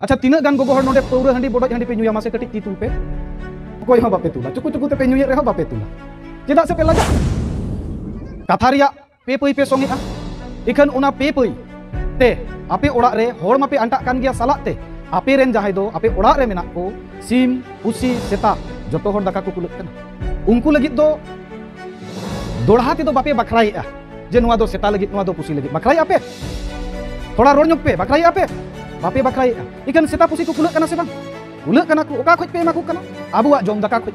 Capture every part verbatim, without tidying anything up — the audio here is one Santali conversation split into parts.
ᱟᱪᱪᱷᱟ, ᱛᱤᱱᱟᱹᱜ ᱜᱟᱱ ᱜᱚᱜᱚ ᱦᱚᱲ ᱱᱚᱰᱮ ᱯᱟᱹᱣᱨᱟᱹ ᱦᱟᱺᱰᱤ, ᱵᱚᱰᱚᱡ ᱦᱟᱺᱰᱤ ᱯᱮ ᱧᱩᱭᱟ? ᱢᱟᱥᱮ ᱠᱟᱹᱴᱤᱡ ᱛᱤ ᱛᱩᱞ ᱯᱮ᱾ ᱚᱠᱚᱭ ᱦᱚᱸ ᱵᱟᱯᱮ ᱛᱩᱞᱟ, ᱪᱩᱠᱩ ᱪᱩᱠᱩ ᱛᱮᱯᱮ ᱧᱩᱭᱮᱫ ᱨᱮᱦᱚᱸ ᱵᱟᱯᱮ ᱛᱩᱞᱟ᱾ ᱪᱮᱫᱟᱜ ᱥᱮ ᱯᱮ ᱞᱟᱡᱟᱜ? ᱠᱟᱛᱷᱟ ᱨᱮᱭᱟᱜ ᱯᱮ ᱯᱟᱹᱭ ᱯᱮ ᱥᱚᱝᱮᱜᱼᱟ᱾ ᱤᱠᱷᱟᱹᱱ ᱚᱱᱟ ᱯᱮ ᱯᱟᱹᱭ ᱛᱮ ᱟᱯᱮ ᱚᱲᱟᱜ ᱨᱮ ᱦᱚᱲ ᱢᱟᱯᱮ ᱟᱱᱴᱟᱜ ᱠᱟᱱ ᱜᱮᱭᱟ, ᱥᱟᱞᱟᱜ ᱛᱮ ᱟᱯᱮ ᱨᱮᱱ ᱡᱟᱦᱟᱸᱭ ᱫᱚ ᱟᱯᱮ ᱚᱲᱟᱜ ᱨᱮ ᱢᱮᱱᱟᱜ ᱠᱚ, ᱥᱤᱢ, ᱯᱩᱥᱤ, ᱥᱮᱛᱟ, ᱡᱚᱛᱚ ᱦᱚᱲ ᱫᱟᱠᱟ ᱠᱚ ᱠᱩᱞᱟᱹᱜ ᱠᱟᱱᱟ᱾ ᱩᱱᱠᱩ ᱞᱟᱹᱜᱤᱫ ᱫᱚ ᱫᱚᱲᱦᱟ ᱛᱮᱫᱚ ᱵᱟᱯᱮ ᱵᱟᱠᱷᱨᱟᱭᱮᱜᱼᱟ ᱡᱮ ᱱᱚᱣᱟ ᱫᱚ ᱥᱮᱛᱟ ᱞᱟᱹᱜᱤᱫ, ᱱᱚᱣᱟ ᱫᱚ ᱯᱩᱥᱤ ᱞᱟᱹᱜᱤᱫ᱾ ᱵᱟᱠᱷᱨᱟᱭᱮᱜᱼᱟ ᱯᱮ? ᱛᱷᱚᱲᱟ ᱨᱚᱲ ᱧᱚᱜ ᱯᱮ, ᱵᱟᱠᱷᱨᱟᱭᱮᱜᱼᱟ ᱯᱮ? ᱵᱟᱯᱮ ᱵᱟᱠᱷᱨᱟᱭᱮᱜᱼᱟ᱾ ᱤᱠᱷᱟᱹᱱ ᱥᱮᱛᱟ ᱯᱩᱥᱤ ᱠᱚ ᱠᱩᱞᱟᱹᱜ ᱠᱟᱱᱟ ᱥᱮ ᱵᱟᱝ? ᱠᱩᱞᱟᱹᱜ ᱠᱟᱱᱟ ᱠᱚ᱾ ᱚᱠᱟ ᱠᱷᱚᱡ ᱯᱮ ᱮᱢᱟ ᱠᱚ ᱠᱟᱱᱟ? ᱟᱵᱚᱣᱟᱜ ᱡᱚᱢ ᱫᱟᱠᱟ ᱠᱷᱚᱡ᱾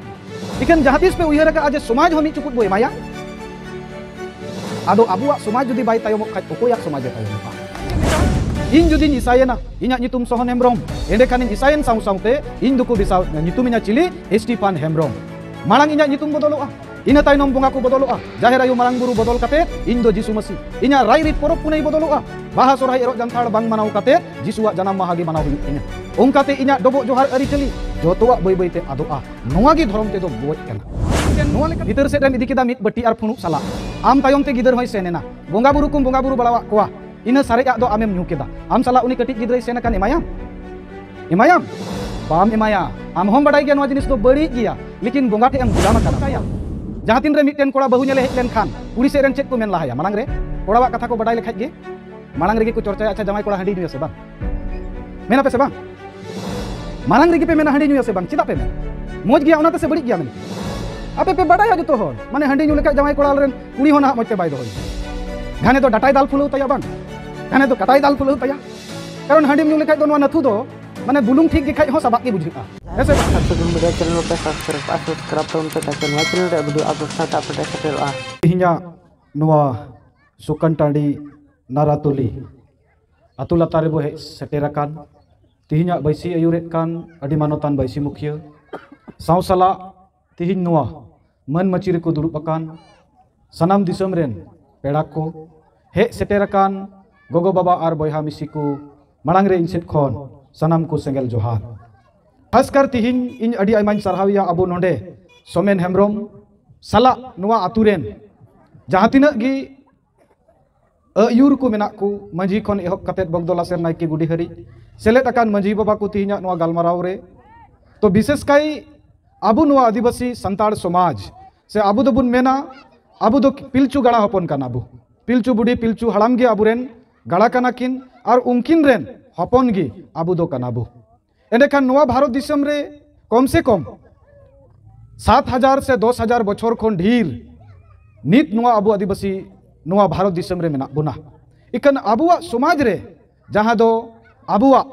ᱤᱠᱷᱟᱹᱱ ᱡᱟᱦᱟᱸ ᱛᱤᱥ ᱯᱮ ᱩᱭᱦᱟᱹᱨ ᱟᱠᱟᱫᱼᱟ ᱡᱮ ᱥᱚᱢᱟᱡᱽ ᱦᱚᱸ ᱢᱤᱫ ᱪᱩᱯᱩᱫ ᱵᱚ ᱮᱢᱟᱭᱟ? ᱟᱫᱚ ᱟᱵᱚᱣᱟᱜ ᱥᱚᱢᱟᱡᱽ ᱡᱩᱫᱤ ᱵᱟᱭ ᱛᱟᱭᱚᱢᱚᱜ ᱠᱷᱟᱡ, ᱚᱠᱚᱭᱟᱜ ᱥᱚᱢᱟᱡᱽ ᱮ ᱛᱟᱭᱚᱢᱚᱜᱼᱟ? ᱤᱧ ᱡᱩᱫᱤᱧ ᱤᱥᱟᱭᱮᱱᱟ, ᱤᱧᱟᱹᱜ ᱧᱩᱛᱩᱢ ᱥᱚᱦᱚᱱ ᱦᱮᱢᱵᱨᱚᱢ, ᱮᱸᱰᱮᱠᱷᱟᱱᱤᱧ ᱤᱥᱟᱭᱮᱱ ᱥᱟᱶ ᱥᱟᱶᱛᱮ ᱤᱧ ᱫᱚᱠᱚ ᱫᱤᱥᱟᱹ ᱧᱩᱛᱩᱢᱤᱧᱟ ᱪᱤᱞᱤ? ᱮᱥᱴᱤᱯᱷᱟᱱ ᱦᱮᱢᱵᱨᱚᱢ᱾ ᱢᱟᱲᱟᱝ ᱤᱧᱟᱹᱜ ᱧᱩᱛᱩᱢ ᱵᱚᱫᱚᱞᱚᱜᱼᱟ, ᱤᱱᱟᱹ ᱛᱟᱭᱱᱚᱢ ᱵᱚᱸᱜᱟ ᱠᱚ ᱵᱚᱫᱚᱞᱚᱜᱼᱟ, ᱡᱟᱦᱮᱨ ᱟᱭᱳ ᱢᱟᱨᱟᱝ ᱵᱩᱨᱩ ᱵᱚᱫᱚᱞ ᱠᱟᱛᱮ ᱤᱧ ᱫᱚ ᱡᱤᱥᱩ ᱢᱟᱹᱥᱤ᱾ ᱤᱧᱟᱹᱜ ᱨᱟᱭ ᱨᱤᱛ ᱯᱚᱨᱚᱵᱽ ᱯᱩᱱᱟᱹᱭ ᱵᱚᱫᱚᱞᱚᱜᱼᱟ, ᱵᱟᱦᱟ ᱥᱚᱨᱦᱟᱭ ᱮᱨᱚᱜ ᱡᱟᱱᱛᱷᱟᱲ ᱵᱟᱝ ᱢᱟᱱᱟᱣ ᱠᱟᱛᱮ ᱡᱤᱥᱩᱣᱟᱜ ᱡᱟᱱᱟᱢ ᱢᱟᱦᱟ ᱜᱮ ᱢᱟᱱᱟᱣ ᱦᱩᱭᱩᱜ ᱛᱤᱧᱟᱹ᱾ ᱚᱱᱠᱟᱛᱮ ᱤᱧᱟᱹᱜ ᱰᱚᱵᱚᱜ ᱡᱚᱦᱟᱨ ᱟᱹᱨᱤᱪᱟᱹᱞᱤ ᱡᱚᱛᱚᱣᱟᱜ ᱵᱟᱹᱭ ᱵᱟᱹᱭ ᱛᱮ ᱟᱫᱚᱜᱼᱟ᱾ ᱱᱚᱣᱟ ᱜᱮ ᱫᱷᱚᱨᱚᱢ ᱛᱮᱫᱚ ᱵᱚᱡ ᱠᱟᱱᱟ᱾ ᱱᱚᱣᱟ ᱞᱮᱠᱟ ᱵᱷᱤᱛᱟᱹᱨ ᱥᱮᱫ ᱨᱮᱢ ᱤᱫᱤ ᱠᱮᱫᱟ ᱢᱤᱫ ᱵᱟᱹᱴᱤ ᱟᱨ ᱯᱷᱩᱲᱩᱜ ᱥᱟᱞᱟᱜ, ᱟᱢ ᱛᱟᱭᱚᱢ ᱛᱮ ᱜᱤᱫᱟᱹᱨ ᱦᱚᱸᱭ ᱥᱮᱱ ᱮᱱᱟ, ᱵᱚᱸᱜᱟ ᱵᱩᱨᱩ ᱠᱚᱢ ᱵᱚᱸᱜᱟ ᱵᱩᱨᱩ ᱵᱟᱲᱟᱣᱟᱜ ᱠᱚᱣᱟ, ᱤᱱᱟᱹ ᱥᱟᱨᱮᱡᱟᱜ ᱫᱚ ᱟᱢᱮᱢ ᱧᱩ ᱠᱮᱫᱟ᱾ ᱟᱢ ᱥᱟᱞᱟᱜ ᱩᱱᱤ ᱠᱟᱹᱴᱤᱡ ᱜᱤᱫᱽᱨᱟᱹᱭ ᱥᱮᱱ ᱟᱠᱟᱱ, ᱮᱢᱟᱭᱟᱢ? ᱮᱢᱟᱭᱟᱢ? ᱵᱟᱢ ᱮᱢᱟᱭᱟ᱾ ᱟᱢ ᱦᱚᱸᱢ ᱵᱟᱰᱟᱭ ᱜᱮᱭᱟ ᱱᱚᱣᱟ ᱡᱤᱱᱤᱥ ᱫᱚ ᱵᱟᱹᱲᱤᱡ ᱜᱮᱭᱟ, ᱞᱮᱠᱤᱱ ᱵᱚᱸᱜᱟ ᱴᱷᱮᱡ ᱮᱢ ᱜᱩᱞᱟᱢ ᱟᱠᱟᱱᱟ᱾ ᱡᱟᱦᱟᱸ ᱛᱤᱱ ᱨᱮ ᱢᱤᱫᱴᱮᱱ ᱠᱚᱲᱟ ᱵᱟᱹᱦᱩ ᱧᱮᱞᱮ ᱦᱮᱡ ᱞᱮᱱᱠᱷᱟᱱ, ᱠᱩᱲᱤ ᱥᱮᱫ ᱨᱮᱱ ᱪᱮᱫ ᱠᱚ ᱢᱮᱱ ᱞᱟᱦᱟᱭᱟ? ᱢᱟᱲᱟᱝ ᱨᱮ ᱠᱚᱲᱟᱣᱟᱜ ᱠᱟᱛᱷᱟ ᱠᱚ ᱵᱟᱰᱟᱭ ᱞᱮᱠᱷᱟᱡ ᱜᱮ ᱢᱟᱲᱟᱝ ᱨᱮᱜᱮ ᱠᱚ ᱪᱚᱨᱪᱟᱭᱟ, "ᱟᱪᱪᱷᱟ, ᱡᱟᱶᱟᱭ ᱠᱚᱲᱟ ᱦᱟᱺᱰᱤ ᱧᱩᱭᱟ ᱥᱮ ᱵᱟᱝ?" ᱢᱮᱱᱟ ᱯᱮ ᱥᱮ ᱵᱟᱝ? ᱢᱟᱲᱟᱝ ᱨᱮᱜᱮ ᱯᱮ ᱢᱮᱱᱟ, "ᱦᱟᱺᱰᱤ ᱧᱩᱭᱟ ᱥᱮ ᱵᱟᱝ?" ᱪᱮᱫᱟᱜ ᱯᱮ ᱢᱮᱱᱟ? ᱢᱚᱡᱽ ᱜᱮᱭᱟ ᱚᱱᱟᱛᱮ ᱥᱮ ᱵᱟᱹᱲᱤᱡ ᱜᱮᱭᱟ ᱢᱮᱱᱛᱮ? ᱟᱯᱮ ᱯᱮ ᱵᱟᱰᱟᱭᱟ ᱡᱚᱛᱚ ᱦᱚᱲ, ᱢᱟᱱᱮ ᱦᱟᱺᱰᱤ ᱧᱩ ᱞᱮᱠᱷᱟᱡ ᱡᱟᱶᱟᱭ ᱠᱚᱲᱟ ᱨᱮᱱ ᱠᱩᱲᱤ ᱦᱚᱸ ᱱᱟᱦᱟᱜ ᱢᱚᱡᱽ ᱛᱮ ᱵᱟᱭ ᱫᱚᱦᱚᱭᱟ᱾ ᱜᱷᱟᱱᱮ ᱫᱚ ᱰᱟᱴᱟᱭ ᱫᱟᱞ ᱯᱷᱩᱞᱟᱹᱣ ᱛᱟᱭᱟ ᱵᱟᱝ? ᱜᱷᱟᱱᱮ ᱫᱚ ᱠᱟᱴᱟᱭ ᱫᱟᱞ ᱯᱷᱩᱞᱟᱹᱣ ᱛᱟᱭᱟ᱾ ᱠᱟᱨᱚᱱ ᱦᱟᱺᱰᱤᱢ ᱧᱩ ᱞᱮᱠᱷᱟᱡ ᱫᱚ ᱱᱚᱣᱟ ᱱᱟᱹᱛᱷᱩ ᱫᱚ ᱢᱟᱱᱮ ᱵᱩᱞᱩᱝ ᱴᱷᱤᱠ ᱜᱮ ᱠᱷᱟᱡ ᱦᱚᱸ ᱥᱟᱵᱟᱜ ᱜᱮ ᱵᱩᱡᱷᱟᱹᱜᱼᱟ᱾ ᱦᱮᱸ ᱥᱮ ᱵᱟᱝ? ᱥᱟᱛ ᱥᱟᱹᱜᱩᱱ ᱵᱮᱲᱟ ᱪᱮᱱᱮᱞ ᱵᱟᱯᱮ ᱥᱟᱵᱥᱠᱨᱟᱭᱤᱵ ᱟ, ᱥᱟᱵᱥᱠᱨᱟᱭᱤᱵ ᱛᱟᱵᱚᱱ ᱯᱮ, ᱛᱟᱠᱤ ᱱᱚᱣᱟ ᱪᱮᱱᱮᱞ ᱨᱮ ᱟᱵᱚ ᱫᱚ ᱟᱯᱰᱮᱴ ᱥᱟᱶᱛᱮ ᱟᱯᱰᱮᱴ ᱥᱮᱴᱮᱨᱚᱜᱼᱟ᱾ ᱛᱮᱦᱮᱧᱟᱜ ᱱᱚᱣᱟ ᱥᱩᱠᱟᱱ ᱴᱟᱺᱰᱤ ᱱᱟᱨᱟᱛᱩᱞᱤ ᱟᱹᱛᱩ ᱞᱟᱛᱟᱨ ᱨᱮᱵᱚ ᱦᱮᱡ ᱥᱮᱴᱮᱨ ᱟᱠᱟᱱ ᱛᱮᱦᱮᱧᱟᱜ ᱵᱟᱹᱭᱥᱤ ᱟᱹᱭᱩᱨᱮᱫ ᱠᱟᱱ ᱟᱹᱰᱤ ᱢᱟᱱᱚᱛᱟᱱ ᱵᱟᱹᱭᱥᱤ ᱢᱩᱠᱷᱤᱭᱟᱹ ᱥᱟᱶ ᱥᱟᱞᱟᱜ ᱛᱮᱦᱮᱧ ᱱᱚᱣᱟ ᱢᱟᱹᱱ ᱢᱟᱹᱪᱤ ᱨᱮᱠᱚ ᱫᱩᱲᱩᱵ ᱟᱠᱟᱱ ᱥᱟᱱᱟᱢ ᱫᱤᱥᱚᱢ ᱨᱮᱱ ᱯᱮᱲᱟ ᱠᱚ, ᱦᱮᱡ ᱥᱮᱴᱮᱨ ᱟᱠᱟᱱ ᱜᱚᱜᱚ ᱵᱟᱵᱟ ᱟᱨ ᱵᱚᱭᱦᱟ ᱢᱤᱥᱤ ᱠᱚ, ᱢᱟᱲᱟᱝ ᱨᱮ ᱤᱧ ᱥᱮᱫ ᱠᱷᱚᱱ ᱥᱟᱱᱟᱢ ᱠᱚ ᱥᱮᱸᱜᱮᱞ ᱡᱚᱦᱟᱨ᱾ ᱠᱷᱟᱥᱠᱟᱨ ᱛᱮᱦᱮᱧ ᱤᱧ ᱟᱹᱰᱤ ᱟᱭᱢᱟᱧ ᱥᱟᱨᱦᱟᱣᱮᱭᱟ ᱟᱵᱚ ᱱᱚᱰᱮ ᱥᱚᱢᱮᱱ ᱦᱮᱢᱵᱨᱚᱢ ᱥᱟᱞᱟᱜ ᱱᱚᱣᱟ ᱟᱛᱳ ᱨᱮᱱ ᱡᱟᱦᱟᱸ ᱛᱤᱱᱟᱹᱜ ᱜᱮ ᱟᱹᱭᱩᱨ ᱠᱚ ᱢᱮᱱᱟᱜ ᱠᱚ, ᱢᱟᱹᱡᱷᱤ ᱠᱷᱚᱱ ᱮᱦᱚᱵ ᱠᱟᱛᱮᱫ ᱵᱚᱜᱽᱫᱚᱞᱟ ᱥᱮᱨ ᱱᱟᱭᱠᱮ ᱜᱩᱰᱤ ᱦᱟᱹᱨᱤᱡ, ᱥᱮᱞᱮᱫ ᱟᱠᱟᱱ ᱢᱟᱹᱡᱷᱤ ᱵᱟᱵᱟ ᱠᱚ ᱛᱮᱦᱮᱧᱟᱜ ᱱᱚᱣᱟ ᱜᱟᱞᱢᱟᱨᱟᱣ ᱨᱮ᱾ ᱛᱚ ᱵᱤᱥᱮᱥ ᱠᱟᱭ ᱟᱵᱚ ᱱᱚᱣᱟ ᱟᱹᱫᱤᱵᱟᱹᱥᱤ ᱥᱟᱱᱛᱟᱲ ᱥᱚᱢᱟᱡᱽ, ᱥᱮ ᱟᱵᱚ ᱫᱚᱵᱚᱱ ᱢᱮᱱᱟ ᱟᱵᱚ ᱫᱚ ᱯᱤᱞᱪᱩ ᱜᱟᱲᱟ ᱦᱚᱯᱚᱱ ᱠᱟᱱᱟ ᱵᱚ᱾ ᱯᱤᱞᱪᱩ ᱵᱩᱰᱷᱤ ᱯᱤᱞᱪᱩ ᱦᱟᱲᱟᱢ ᱜᱮ ᱟᱵᱚᱨᱮᱱ ᱜᱟᱲᱟ ᱠᱟᱱᱟ ᱠᱤᱱ, ᱟᱨ ᱩᱱᱠᱤᱱ ᱨᱮᱱ ᱦᱚᱯᱚᱱ ᱜᱮ ᱟᱵᱚ ᱫᱚ ᱠᱟᱱᱟ ᱵᱚ᱾ ᱮᱸᱰᱮᱠᱷᱟᱱ ᱱᱚᱣᱟ ᱵᱷᱟᱨᱚᱛ ᱫᱤᱥᱚᱢ ᱨᱮ ᱠᱚᱢ ᱥᱮ ᱠᱚᱢ ᱥᱟᱛ ᱦᱟᱡᱟᱨ ᱥᱮ ᱫᱚᱥ ᱦᱟᱡᱟᱨ ᱵᱚᱪᱷᱚᱨ ᱠᱷᱚᱱ ᱰᱷᱮᱨ ᱱᱤᱛ ᱱᱚᱣᱟ ᱟᱵᱚ ᱟᱹᱫᱤᱵᱟᱹᱥᱤ ᱱᱚᱣᱟ ᱵᱷᱟᱨᱚᱛ ᱫᱤᱥᱚᱢ ᱨᱮ ᱢᱮᱱᱟᱜ ᱵᱚᱱᱟ᱾ ᱤᱠᱷᱟᱹᱱ ᱟᱵᱚᱣᱟᱜ ᱥᱚᱢᱟᱡᱽ ᱨᱮ ᱡᱟᱦᱟᱸ ᱫᱚ ᱟᱵᱚᱣᱟᱜ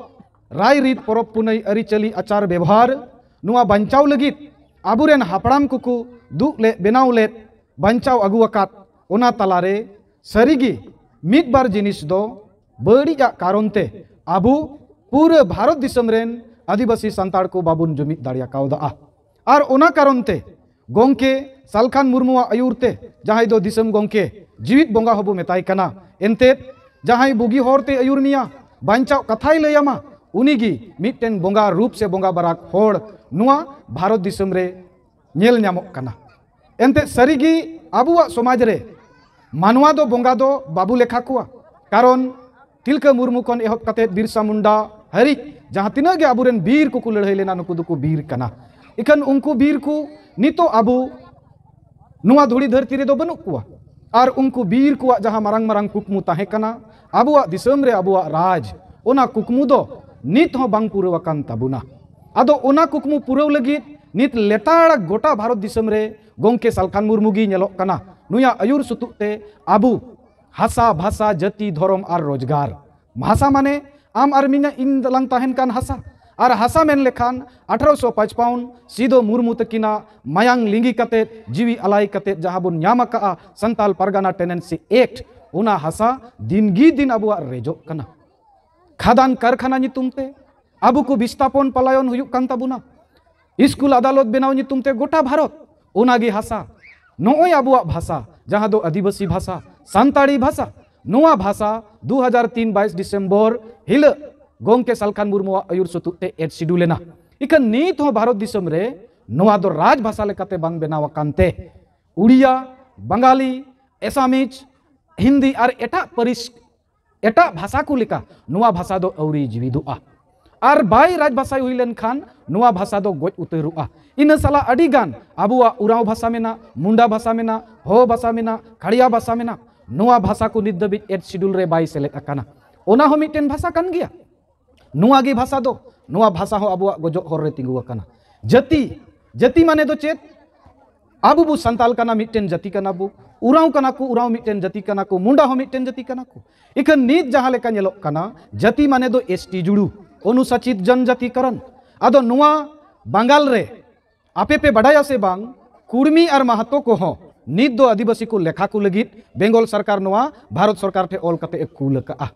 ᱨᱟᱭ ᱨᱤᱛ, ᱯᱚᱨᱚᱵᱽ ᱯᱩᱱᱟᱹᱭ, ᱟᱹᱨᱤᱪᱟᱹᱞᱤ, ᱟᱪᱟᱨ ᱵᱮᱵᱚᱦᱟᱨ, ᱱᱚᱣᱟ ᱵᱟᱧᱪᱟᱣ ᱞᱟᱹᱜᱤᱫ ᱟᱵᱚᱨᱮᱱ ᱦᱟᱯᱲᱟᱢ ᱠᱚᱠᱚ ᱫᱩᱜ ᱞᱮᱫ, ᱵᱮᱱᱟᱣ ᱞᱮᱫ, ᱵᱟᱧᱪᱟᱣ ᱟᱹᱜᱩ ᱟᱠᱟᱫ, ᱚᱱᱟ ᱛᱟᱞᱟᱨᱮ ᱥᱟᱹᱨᱤᱜᱮ ᱢᱤᱫ ᱵᱟᱨ ᱡᱤᱱᱤᱥ ᱫᱚ ᱵᱟᱹᱲᱤᱡᱟᱜ ᱠᱟᱨᱚᱱ ᱛᱮ ᱟᱵᱚ ᱯᱩᱨᱟᱹ ᱵᱷᱟᱨᱚᱛ ᱫᱤᱥᱚᱢ ᱨᱮᱱ ᱟᱹᱫᱤᱵᱟᱹᱥᱤ ᱥᱟᱱᱛᱟᱲ ᱠᱚ ᱵᱟᱵᱚᱱ ᱡᱩᱢᱤᱫ ᱫᱟᱲᱮ ᱠᱟᱣᱫᱟᱜᱼᱟ᱾ ᱟᱨ ᱚᱱᱟ ᱠᱟᱨᱚᱱ ᱛᱮ ᱜᱚᱢᱠᱮ ᱥᱟᱞᱠᱷᱟᱱ ᱢᱩᱨᱢᱩᱣᱟᱜ ᱟᱹᱭᱩᱨ ᱛᱮ, ᱡᱟᱦᱟᱸᱭ ᱫᱚ ᱫᱤᱥᱚᱢ ᱜᱚᱢᱠᱮ, ᱡᱤᱣᱤᱫ ᱵᱚᱸᱜᱟ ᱦᱚᱸᱵᱚ ᱢᱮᱛᱟᱭ ᱠᱟᱱᱟ, ᱮᱱᱛᱮᱫ ᱡᱟᱦᱟᱸᱭ ᱵᱩᱜᱤ ᱦᱚᱨ ᱛᱮ ᱟᱹᱭᱩᱨ ᱢᱮᱭᱟ, ᱵᱟᱧᱪᱟᱣ ᱠᱟᱛᱷᱟᱭ ᱞᱟᱹᱭ ᱟᱢᱟ, ᱩᱱᱤᱜᱮ ᱢᱤᱫᱴᱮᱱ ᱵᱚᱸᱜᱟ ᱨᱩᱯ ᱥᱮ ᱵᱚᱸᱜᱟ ᱵᱟᱨᱟᱠ ᱦᱚᱲ ᱱᱚᱣᱟ ᱵᱷᱟᱨᱚᱛ ᱫᱤᱥᱚᱢ ᱨᱮ ᱧᱮᱞ ᱧᱟᱢᱚᱜ ᱠᱟᱱᱟ᱾ ᱮᱱᱛᱮᱫ ᱥᱟᱹᱨᱤᱜᱮ ᱟᱵᱚᱣᱟᱜ ᱥᱚᱢᱟᱡᱽ ᱨᱮ ᱢᱟᱱᱣᱟ ᱫᱚ ᱵᱚᱸᱜᱟ ᱫᱚ ᱵᱟᱵᱚ ᱞᱮᱠᱷᱟ ᱠᱚᱣᱟ᱾ ᱠᱟᱨᱚᱱ ᱛᱤᱞᱠᱟᱹ ᱢᱩᱨᱢᱩ ᱠᱷᱚᱱ ᱮᱦᱚᱵ ᱠᱟᱛᱮ ᱵᱤᱨᱥᱟ ᱢᱩᱱᱰᱟ ᱦᱟᱹᱨᱤᱡ ᱡᱟᱦᱟᱸ ᱛᱤᱱᱟᱹᱜ ᱜᱮ ᱟᱵᱚᱨᱮᱱ ᱵᱤᱨ ᱠᱚᱠᱚ ᱞᱟᱹᱲᱦᱟᱹᱭ ᱞᱮᱱᱟ, ᱱᱩᱠᱩ ᱫᱚᱠᱚ ᱵᱤᱨ ᱠᱟᱱᱟ᱾ ᱤᱠᱷᱟᱹᱱ ᱩᱱᱠᱩ ᱵᱤᱨ ᱠᱚ ᱱᱤᱛᱚᱜ ᱟᱵᱚ ᱱᱚᱣᱟ ᱫᱷᱩᱲᱤ ᱫᱷᱟᱹᱨᱛᱤ ᱨᱮᱫᱚ ᱵᱟᱹᱱᱩᱜ ᱠᱚᱣᱟ᱾ ᱟᱨ ᱩᱱᱠᱩ ᱵᱤᱨ ᱠᱚᱣᱟᱜ ᱡᱟᱦᱟᱸ ᱢᱟᱨᱟᱝ ᱢᱟᱨᱟᱝ ᱠᱩᱠᱢᱩ ᱛᱟᱦᱮᱸ ᱠᱟᱱᱟ, ᱟᱵᱚᱣᱟᱜ ᱫᱤᱥᱚᱢ ᱨᱮ ᱟᱵᱚᱣᱟᱜ ᱨᱟᱡᱽ, ᱚᱱᱟ ᱠᱩᱠᱢᱩ ᱫᱚ ᱱᱤᱛ ᱦᱚᱸ ᱵᱟᱝ ᱯᱩᱨᱟᱹᱣ ᱟᱠᱟᱱ ᱛᱟᱵᱚᱱᱟ᱾ ᱟᱫᱚ ᱚᱱᱟ ᱠᱩᱠᱢᱩ ᱯᱩᱨᱟᱹᱣ ᱞᱟᱹᱜᱤᱫ ᱱᱤᱛ ᱞᱮᱛᱟᱲ ᱜᱚᱴᱟ ᱵᱷᱟᱨᱚᱛ ᱫᱤᱥᱚᱢ ᱨᱮ ᱜᱚᱢᱠᱮ ᱥᱟᱞᱠᱷᱟᱱ ᱢᱩᱨᱢᱩ ᱜᱮ ᱧᱮᱞᱚᱜ ᱠᱟᱱᱟ᱾ ᱱᱩᱭᱟᱜ ᱟᱹᱭᱩᱨ ᱥᱩᱛᱩᱜ ᱛᱮ ᱟᱵᱚ ᱦᱟᱥᱟ, ᱵᱷᱟᱥᱟ, ᱡᱟᱹᱛᱤ, ᱫᱷᱚᱨᱚᱢ ᱟᱨ ᱨᱳᱡᱽᱜᱟᱨ᱾ ᱵᱷᱟᱥᱟ ᱢᱟᱱᱮ ᱟᱢ ᱟᱨ ᱢᱤᱧᱟᱜ ᱤᱧ ᱫᱟᱞᱟᱝ ᱛᱟᱦᱮᱱ ᱠᱟᱱ ᱦᱟᱥᱟ᱾ ᱟᱨ ᱦᱟᱥᱟ ᱢᱮᱱ ᱞᱮᱠᱷᱟᱱ ᱟᱴᱷᱨᱚᱥᱚ ᱯᱟᱸᱪᱯᱟᱣᱱ ᱥᱤᱫᱚ ᱢᱩᱨᱢᱩ ᱛᱟᱹᱠᱤᱱᱟᱜ ᱢᱟᱭᱟᱝ ᱞᱤᱸᱜᱤ ᱠᱟᱛᱮᱫ, ᱡᱤᱣᱤ ᱟᱞᱟᱭ ᱠᱟᱛᱮᱫ ᱡᱟᱦᱟᱸ ᱵᱚᱱ ᱧᱟᱢ ᱟᱠᱟᱜᱼᱟ ᱥᱟᱱᱛᱟᱞ ᱯᱟᱨᱜᱟᱱᱟ ᱴᱮᱱᱮᱱᱥᱤ ᱮᱠᱴ, ᱚᱱᱟ ᱦᱟᱥᱟ ᱫᱤᱱ ᱜᱮ ᱫᱤᱱ ᱟᱵᱚᱣᱟᱜ ᱨᱮᱡᱚᱜ ᱠᱟᱱᱟ᱾ ᱠᱷᱟᱫᱟᱱ ᱠᱟᱨᱠᱷᱟᱱᱟ ᱧᱩᱛᱩᱢ ᱛᱮ ᱟᱵᱚ ᱠᱚ ᱵᱤᱥᱛᱟᱯᱚᱱ ᱯᱟᱞᱟᱭᱚᱱ ᱦᱩᱭᱩᱜ ᱠᱟᱱ ᱛᱟᱵᱚᱱᱟ᱾ ᱥᱠᱩᱞ ᱟᱫᱟᱞᱚᱛ ᱵᱮᱱᱟᱣ ᱧᱩᱛᱩᱢ ᱛᱮ ᱜᱚᱴᱟ ᱵᱷᱟᱨᱚᱛ ᱚᱱᱟᱜᱮ ᱦᱟᱥᱟ᱾ ᱱᱚᱜᱼᱚᱭ ᱟᱵᱚᱣᱟᱜ ᱵᱷᱟᱥᱟ, ᱡᱟᱦᱟᱸ ᱫᱚ ᱟᱹᱫᱤᱵᱟᱹᱥᱤ ᱵᱷᱟᱥᱟ, ᱥᱟᱱᱛᱟᱲᱤ ᱵᱷᱟᱥᱟ, ᱱᱚᱣᱟ ᱵᱷᱟᱥᱟ ᱫᱩ ᱦᱟᱡᱟᱨ ᱛᱤᱱ ᱵᱟᱭᱤᱥ ᱰᱤᱥᱮᱢᱵᱚᱨ ᱦᱤᱞᱳᱜ ᱜᱚᱢᱠᱮ ᱥᱟᱞᱠᱷᱟᱱ ᱢᱩᱨᱢᱩᱣᱟᱜ ᱟᱹᱭᱩᱨ ᱥᱩᱛᱩᱜ ᱛᱮ ᱮᱰ ᱥᱤᱰᱩᱞ ᱮᱱᱟ᱾ ᱤᱠᱷᱟᱹᱱ ᱱᱤᱛ ᱦᱚᱸ ᱵᱷᱟᱨᱚᱛ ᱫᱤᱥᱚᱢ ᱨᱮ ᱱᱚᱣᱟ ᱫᱚ ᱨᱟᱡᱽ ᱵᱷᱟᱥᱟ ᱞᱮᱠᱟᱛᱮ ᱵᱟᱝ ᱵᱮᱱᱟᱣ ᱟᱠᱟᱱ ᱛᱮ ᱩᱲᱤᱭᱟ, ᱵᱟᱝᱜᱟᱞᱤ, ᱮᱥᱟᱢᱤᱡᱽ, ᱦᱤᱱᱫᱤ ᱟᱨ ᱮᱴᱟᱜ ᱯᱟᱹᱨᱤᱥ ᱮᱴᱟᱜ ᱵᱷᱟᱥᱟ ᱠᱚ ᱞᱮᱠᱟ ᱱᱚᱣᱟ ᱵᱷᱟᱥᱟ ᱫᱚ ᱟᱹᱣᱨᱤ ᱡᱤᱣᱤᱫᱚᱜᱼᱟ᱾ ᱟᱨ ᱵᱟᱭ ᱨᱟᱡᱽ ᱵᱷᱟᱥᱟ ᱦᱩᱭ ᱞᱮᱱᱠᱷᱟᱱ ᱱᱚᱣᱟ ᱵᱷᱟᱥᱟ ᱫᱚ ᱜᱚᱡ ᱩᱛᱟᱹᱨᱚᱜᱼᱟ᱾ ᱤᱱᱟᱹ ᱥᱟᱞᱟᱜ ᱟᱹᱰᱤ ᱜᱟᱱ ᱟᱵᱚᱣᱟᱜ ᱩᱨᱟᱣ ᱵᱷᱟᱥᱟ ᱢᱮᱱᱟᱜ, ᱢᱩᱱᱰᱟ ᱵᱷᱟᱥᱟ ᱢᱮᱱᱟᱜ, ᱦᱚ ᱵᱷᱟᱥᱟ ᱢᱮᱱᱟᱜ, ᱠᱷᱟᱲᱤᱭᱟ ᱵᱷᱟᱥᱟ ᱢᱮᱱᱟᱜ, ᱱᱚᱣᱟ ᱵᱷᱟᱥᱟ ᱠᱚ ᱱᱤᱛ ᱫᱷᱟᱹᱵᱤᱡ ᱮᱭᱤᱴ ᱥᱤᱰᱩᱞ ᱨᱮ ᱵᱟᱭ ᱥᱮᱞᱮᱫ ᱟᱠᱟᱱᱟ᱾ ᱚᱱᱟ ᱦᱚᱸ ᱢᱤᱫᱴᱮᱱ ᱵᱷᱟᱥᱟ ᱠᱟᱱ ᱜᱮᱭᱟ᱾ ᱱᱚᱣᱟ ᱜᱮ ᱵᱷᱟᱥᱟ ᱫᱚ, ᱱᱚᱣᱟ ᱵᱷᱟᱥᱟ ᱦᱚᱸ ᱟᱵᱚᱣᱟᱜ ᱜᱚᱡᱚᱜ ᱦᱚᱨ ᱨᱮ ᱛᱤᱸᱜᱩ ᱟᱠᱟᱱᱟ᱾ ᱡᱟᱹᱛᱤ, ᱡᱟᱹᱛᱤ ᱢᱟᱱᱮ ᱫᱚ ᱪᱮᱫ? ᱟᱵᱚ ᱵᱚ ᱥᱟᱱᱛᱟᱞ ᱠᱟᱱᱟ, ᱢᱤᱫᱴᱮᱱ ᱡᱟᱹᱛᱤ ᱠᱟᱱᱟ ᱵᱚ᱾ ᱩᱨᱟᱣ ᱠᱟᱱᱟ ᱠᱚ, ᱩᱨᱟᱣ ᱢᱤᱫᱴᱮᱱ ᱡᱟᱹᱛᱤ ᱠᱟᱱᱟ ᱠᱚ᱾ ᱢᱩᱱᱰᱟ ᱦᱚᱸ ᱢᱤᱫᱴᱮᱱ ᱡᱟᱹᱛᱤ ᱠᱟᱱᱟ ᱠᱚ᱾ ᱤᱠᱷᱟᱹᱱ ᱱᱤᱛ ᱡᱟᱦᱟᱸ ᱞᱮᱠᱟ ᱧᱮᱞᱚᱜ ᱠᱟᱱᱟ, ᱡᱟᱹᱛᱤ ᱢᱟᱱᱮ ᱫᱚ ᱮᱥ ᱴᱤ ᱡᱩᱲᱩ, ᱚᱱᱩᱥᱩᱪᱤᱛ ᱡᱚᱱᱡᱟᱛᱤᱠᱚᱨᱚᱱ᱾ ᱟᱫᱚ ᱱᱚᱣᱟ ᱵᱟᱝᱜᱟᱞ ᱨᱮ ᱟᱯᱮ ᱯᱮ ᱵᱟᱰᱟᱭᱟ ᱥᱮ ᱵᱟᱝ, ᱠᱩᱲᱢᱤ ᱟᱨ ᱢᱟᱦᱟᱛᱚ ᱠᱚᱦᱚᱸ ᱱᱤᱛ ᱫᱚ ᱟᱹᱫᱤᱵᱟᱹᱥᱤ ᱠᱚ ᱞᱮᱠᱷᱟ ᱠᱚ ᱞᱟᱹᱜᱤᱫ ᱵᱮᱝᱜᱚᱞ ᱥᱚᱨᱠᱟᱨ ᱱᱚᱣᱟ ᱵᱷᱟᱨᱚᱛ ᱥᱚᱨᱠᱟᱨ ᱴᱷᱮᱱ ᱚᱞ ᱠᱟᱛᱮ ᱮ ᱠᱩᱞ ᱟᱠᱟᱜᱼᱟ᱾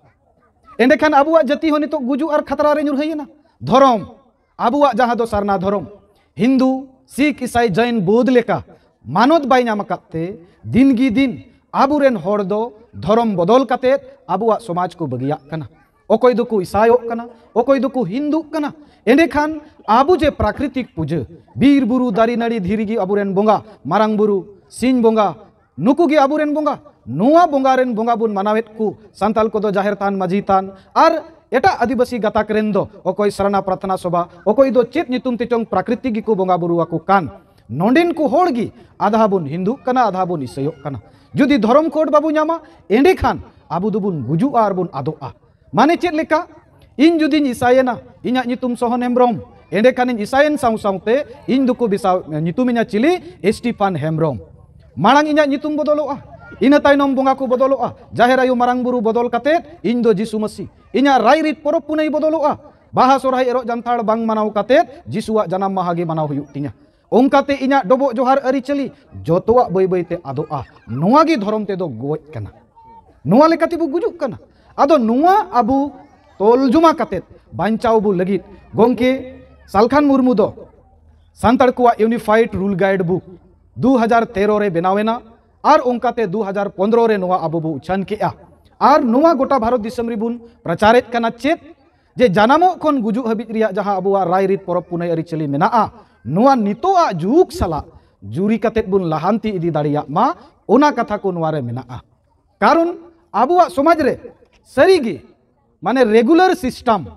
ᱮᱸᱰᱮᱠᱷᱟᱱ ᱟᱵᱚᱣᱟᱜ ᱡᱟᱹᱛᱤ ᱦᱚᱸ ᱱᱤᱛᱚᱜ ᱜᱩᱡᱩᱜ ᱟᱨ ᱠᱷᱟᱛᱨᱟ ᱨᱮ ᱧᱩᱨᱦᱟᱹᱭᱮᱱᱟ᱾ ᱫᱷᱚᱨᱚᱢ, ᱟᱵᱚᱣᱟᱜ ᱡᱟᱦᱟᱸ ᱫᱚ ᱥᱟᱨᱱᱟ ᱫᱷᱚᱨᱚᱢ, ᱦᱤᱱᱫᱩ, ᱥᱤᱠᱷ, ᱤᱥᱟᱭ, ᱡᱟᱭᱤᱱ, ᱵᱳᱫᱷ ᱞᱮᱠᱟ ᱢᱟᱱᱚᱛ ᱵᱟᱭ ᱧᱟᱢ ᱟᱠᱟᱫ ᱛᱮ, ᱫᱤᱱ ᱜᱮ ᱫᱤᱱ ᱟᱵᱚᱨᱮᱱ ᱦᱚᱲ ᱫᱚ ᱫᱷᱚᱨᱚᱢ ᱵᱚᱫᱚᱞ ᱠᱟᱛᱮ ᱟᱵᱚᱣᱟᱜ ᱥᱚᱢᱟᱡᱽ ᱠᱚ ᱵᱟᱹᱜᱤᱭᱟᱜ ᱠᱟᱱᱟ᱾ ᱚᱠᱚᱭ ᱫᱚᱠᱚ ᱤᱥᱟᱭᱚᱜ ᱠᱟᱱᱟ, ᱚᱠᱚᱭ ᱫᱚᱠᱚ ᱦᱤᱱᱫᱩᱜ ᱠᱟᱱᱟ᱾ ᱮᱸᱰᱮᱠᱷᱟᱱ ᱟᱵᱚ ᱡᱮ ᱯᱨᱟᱠᱨᱤᱛᱤᱠ ᱯᱩᱡᱟᱹ, ᱵᱤᱨ ᱵᱩᱨᱩ ᱫᱟᱨᱮ ᱱᱟᱹᱲᱤ ᱫᱷᱤᱨᱤ ᱜᱮ ᱟᱵᱚᱨᱮᱱ ᱵᱚᱸᱜᱟ, ᱢᱟᱨᱟᱝ ᱵᱩᱨᱩ, ᱥᱤᱧ ᱵᱚᱸᱜᱟ, ᱱᱩᱠᱩ ᱜᱮ ᱟᱵᱚᱨᱮᱱ ᱵᱚᱸᱜᱟ᱾ ᱱᱚᱣᱟ ᱵᱚᱸᱜᱟ ᱨᱮᱱ ᱵᱚᱸᱜᱟ ᱵᱚᱱ ᱢᱟᱱᱟᱣᱮᱫ ᱠᱚ, ᱥᱟᱱᱛᱟᱞ ᱠᱚᱫᱚ ᱡᱟᱦᱮᱨ ᱛᱷᱟᱱ, ᱢᱟᱹᱡᱷᱤ ᱛᱷᱟᱱ, ᱟᱨ ᱮᱴᱟᱜ ᱟᱹᱫᱤᱵᱟᱹᱥᱤ ᱜᱟᱛᱟᱠ ᱨᱮᱱ ᱫᱚ ᱚᱠᱚᱭ ᱥᱟᱨᱱᱟ ᱯᱨᱟᱨᱛᱷᱱᱟ ᱥᱚᱵᱷᱟ, ᱚᱠᱚᱭ ᱫᱚ ᱪᱮᱫ ᱧᱩᱛᱩᱢ ᱛᱮᱪᱚᱝ ᱯᱨᱟᱠᱨᱤᱛᱤᱠ ᱜᱮᱠᱚ ᱵᱚᱸᱜᱟ ᱵᱩᱨᱩ ᱟᱠᱚ ᱠᱟᱱ᱾ ᱱᱚᱰᱮᱱ ᱠᱚ ᱦᱚᱲ ᱜᱮ ᱟᱫᱷᱟ ᱵᱚᱱ ᱦᱤᱱᱫᱩᱜ ᱠᱟᱱᱟ, ᱟᱫᱷᱟ ᱵᱚᱱ ᱤᱥᱟᱹᱭᱚᱜ ᱠᱟᱱᱟ᱾ ᱡᱩᱫᱤ ᱫᱷᱚᱨᱚᱢ ᱠᱳᱰ ᱵᱟᱵᱚ ᱧᱟᱢᱟ, ᱮᱸᱰᱮᱠᱷᱟᱱ ᱟᱵᱚ ᱫᱚᱵᱚᱱ ᱜᱩᱡᱩᱜᱼᱟ ᱟᱨ ᱵᱚᱱ ᱟᱫᱚᱜᱼᱟ᱾ ᱢᱟᱱᱮ ᱪᱮᱫ ᱞᱮᱠᱟ? ᱤᱧ ᱡᱩᱫᱤᱧ ᱤᱥᱟᱭᱮᱱᱟ, ᱤᱧᱟᱹᱜ ᱧᱩᱛᱩᱢ ᱥᱚᱦᱚᱱ ᱦᱮᱢᱵᱨᱚᱢ, ᱮᱸᱰᱮᱠᱷᱟᱱᱤᱧ ᱤᱥᱟᱭᱮᱱ ᱥᱟᱶ ᱥᱟᱶᱛᱮ ᱤᱧ ᱫᱚᱠᱚ ᱵᱮᱥᱟᱣ, ᱧᱩᱛᱩᱢᱤᱧᱟ ᱪᱤᱞᱤ? ᱮᱥᱴᱤᱯᱷᱟᱱ ᱦᱮᱢᱵᱨᱚᱢ᱾ ᱢᱟᱲᱟᱝ ᱤᱧᱟᱹᱜ ᱧᱩᱛᱩᱢ ᱵᱚᱫᱚᱞᱚᱜᱼᱟ, ᱤᱱᱟᱹ ᱛᱟᱭᱱᱚᱢ ᱵᱚᱸᱜᱟ ᱠᱚ ᱵᱚᱫᱚᱞᱚᱜᱼᱟ, ᱡᱟᱦᱮᱨ ᱟᱭᱳ, ᱢᱟᱨᱟᱝ ᱵᱩᱨᱩ ᱵᱚᱫᱚᱞ ᱠᱟᱛᱮᱫ ᱤᱧ ᱫᱚ ᱡᱤᱥᱩ ᱢᱟᱹᱥᱤ᱾ ᱤᱧᱟᱹᱜ ᱨᱟᱭ ᱨᱤᱛ ᱯᱚᱨᱚᱵᱽ ᱯᱩᱱᱟᱹᱭ ᱵᱚᱫᱚᱞᱚᱜᱼᱟ, ᱵᱟᱦᱟ ᱥᱚᱨᱦᱟᱭ ᱮᱨᱚᱜ ᱡᱟᱱᱛᱷᱟᱲ ᱵᱟᱝ ᱢᱟᱱᱟᱣ ᱠᱟᱛᱮᱫ ᱡᱤᱥᱩᱣᱟᱜ ᱡᱟᱱᱟᱢ ᱢᱟᱦᱟ ᱜᱮ ᱢᱟᱱᱟᱣ ᱦᱩᱭᱩᱜ ᱛᱤᱧᱟ᱾ ᱚᱱᱠᱟᱛᱮ ᱤᱧᱟᱹᱜ ᱰᱚᱵᱚᱜ ᱡᱚᱦᱟᱨ ᱟᱹᱨᱤᱪᱟᱹᱞᱤ ᱡᱚᱛᱚᱣᱟᱜ ᱵᱟᱹᱭ ᱵᱟᱹᱭᱛᱮ ᱟᱫᱚᱜᱼᱟ᱾ ᱱᱚᱣᱟ ᱜᱮ ᱫᱷᱚᱨᱚᱢ ᱛᱮᱫᱚ ᱜᱚᱡ ᱠᱟᱱᱟ᱾ ᱱᱚᱣᱟ ᱞᱮᱠᱟ ᱛᱮᱵᱚ ᱜᱩᱡᱩᱜ ᱠᱟᱱᱟ᱾ ᱟᱫᱚ ᱱᱚᱣᱟ ᱟᱵᱚ ᱛᱚᱞᱡᱚᱢᱟ ᱠᱟᱛᱮᱫ ᱵᱟᱧᱪᱟᱣ ᱵᱚ ᱞᱟᱹᱜᱤᱫ ᱜᱚᱢᱠᱮ ᱥᱟᱞᱠᱷᱟᱱ ᱢᱩᱨᱢᱩ ᱫᱚ ᱥᱟᱱᱛᱟᱲ ᱠᱚᱣᱟᱜ Unified Rule Guide Book ᱫᱩ ᱦᱟᱡᱟᱨ ᱛᱮᱨᱚ ᱨᱮ ᱵᱮᱱᱟᱣ ᱮᱱᱟ᱾ ᱟᱨ ᱚᱱᱠᱟᱛᱮ ᱫᱩ ᱦᱟᱡᱟᱨ ᱯᱚᱱᱫᱽᱨᱚ ᱨᱮ ᱱᱚᱣᱟ ᱟᱵᱚ ᱵᱚ ᱩᱪᱷᱟᱹᱱ ᱠᱮᱜᱼᱟ᱾ ᱟᱨ ᱱᱚᱣᱟ ᱜᱚᱴᱟ ᱵᱷᱟᱨᱚᱛ ᱫᱤᱥᱚᱢ ᱨᱮᱵᱚᱱ ᱯᱨᱚᱪᱟᱨᱮᱫ ᱠᱟᱱᱟ᱾ ᱪᱮᱫ? ᱡᱮ ᱡᱟᱱᱟᱢᱚᱜ ᱠᱷᱚᱱ ᱜᱩᱡᱩᱜ ᱦᱟᱹᱵᱤᱡ ᱨᱮᱭᱟᱜ ᱡᱟᱦᱟᱸ ᱟᱵᱚᱣᱟᱜ ᱨᱟᱭ ᱨᱤᱛ ᱯᱚᱨᱚᱵᱽ ᱯᱩᱱᱟᱹᱭ ᱟᱹᱨᱤᱪᱟᱹᱞᱤ ᱢᱮᱱᱟᱜᱼᱟ, ᱱᱚᱣᱟ ᱱᱤᱛᱚᱜᱟᱜ ᱡᱩᱜᱽ ᱥᱟᱞᱟᱜ ᱡᱩᱨᱤ ᱠᱟᱛᱮᱫ ᱵᱚᱱ ᱞᱟᱦᱟᱱᱛᱤ ᱤᱫᱤ ᱫᱟᱲᱮᱭᱟᱜ ᱢᱟ, ᱚᱱᱟ ᱠᱟᱛᱷᱟ ᱠᱚ ᱱᱚᱣᱟ ᱨᱮ ᱢᱮᱱᱟᱜᱼᱟ᱾ ᱠᱟᱨᱚᱱ ᱟᱵᱚᱣᱟᱜ ᱥᱚᱢᱟᱡᱽ ᱨᱮ ᱥᱟᱹᱨᱤᱜᱮ, ᱢᱟᱱᱮ ᱨᱮᱜᱩᱞᱟᱨ ᱥᱤᱥᱴᱟᱢ,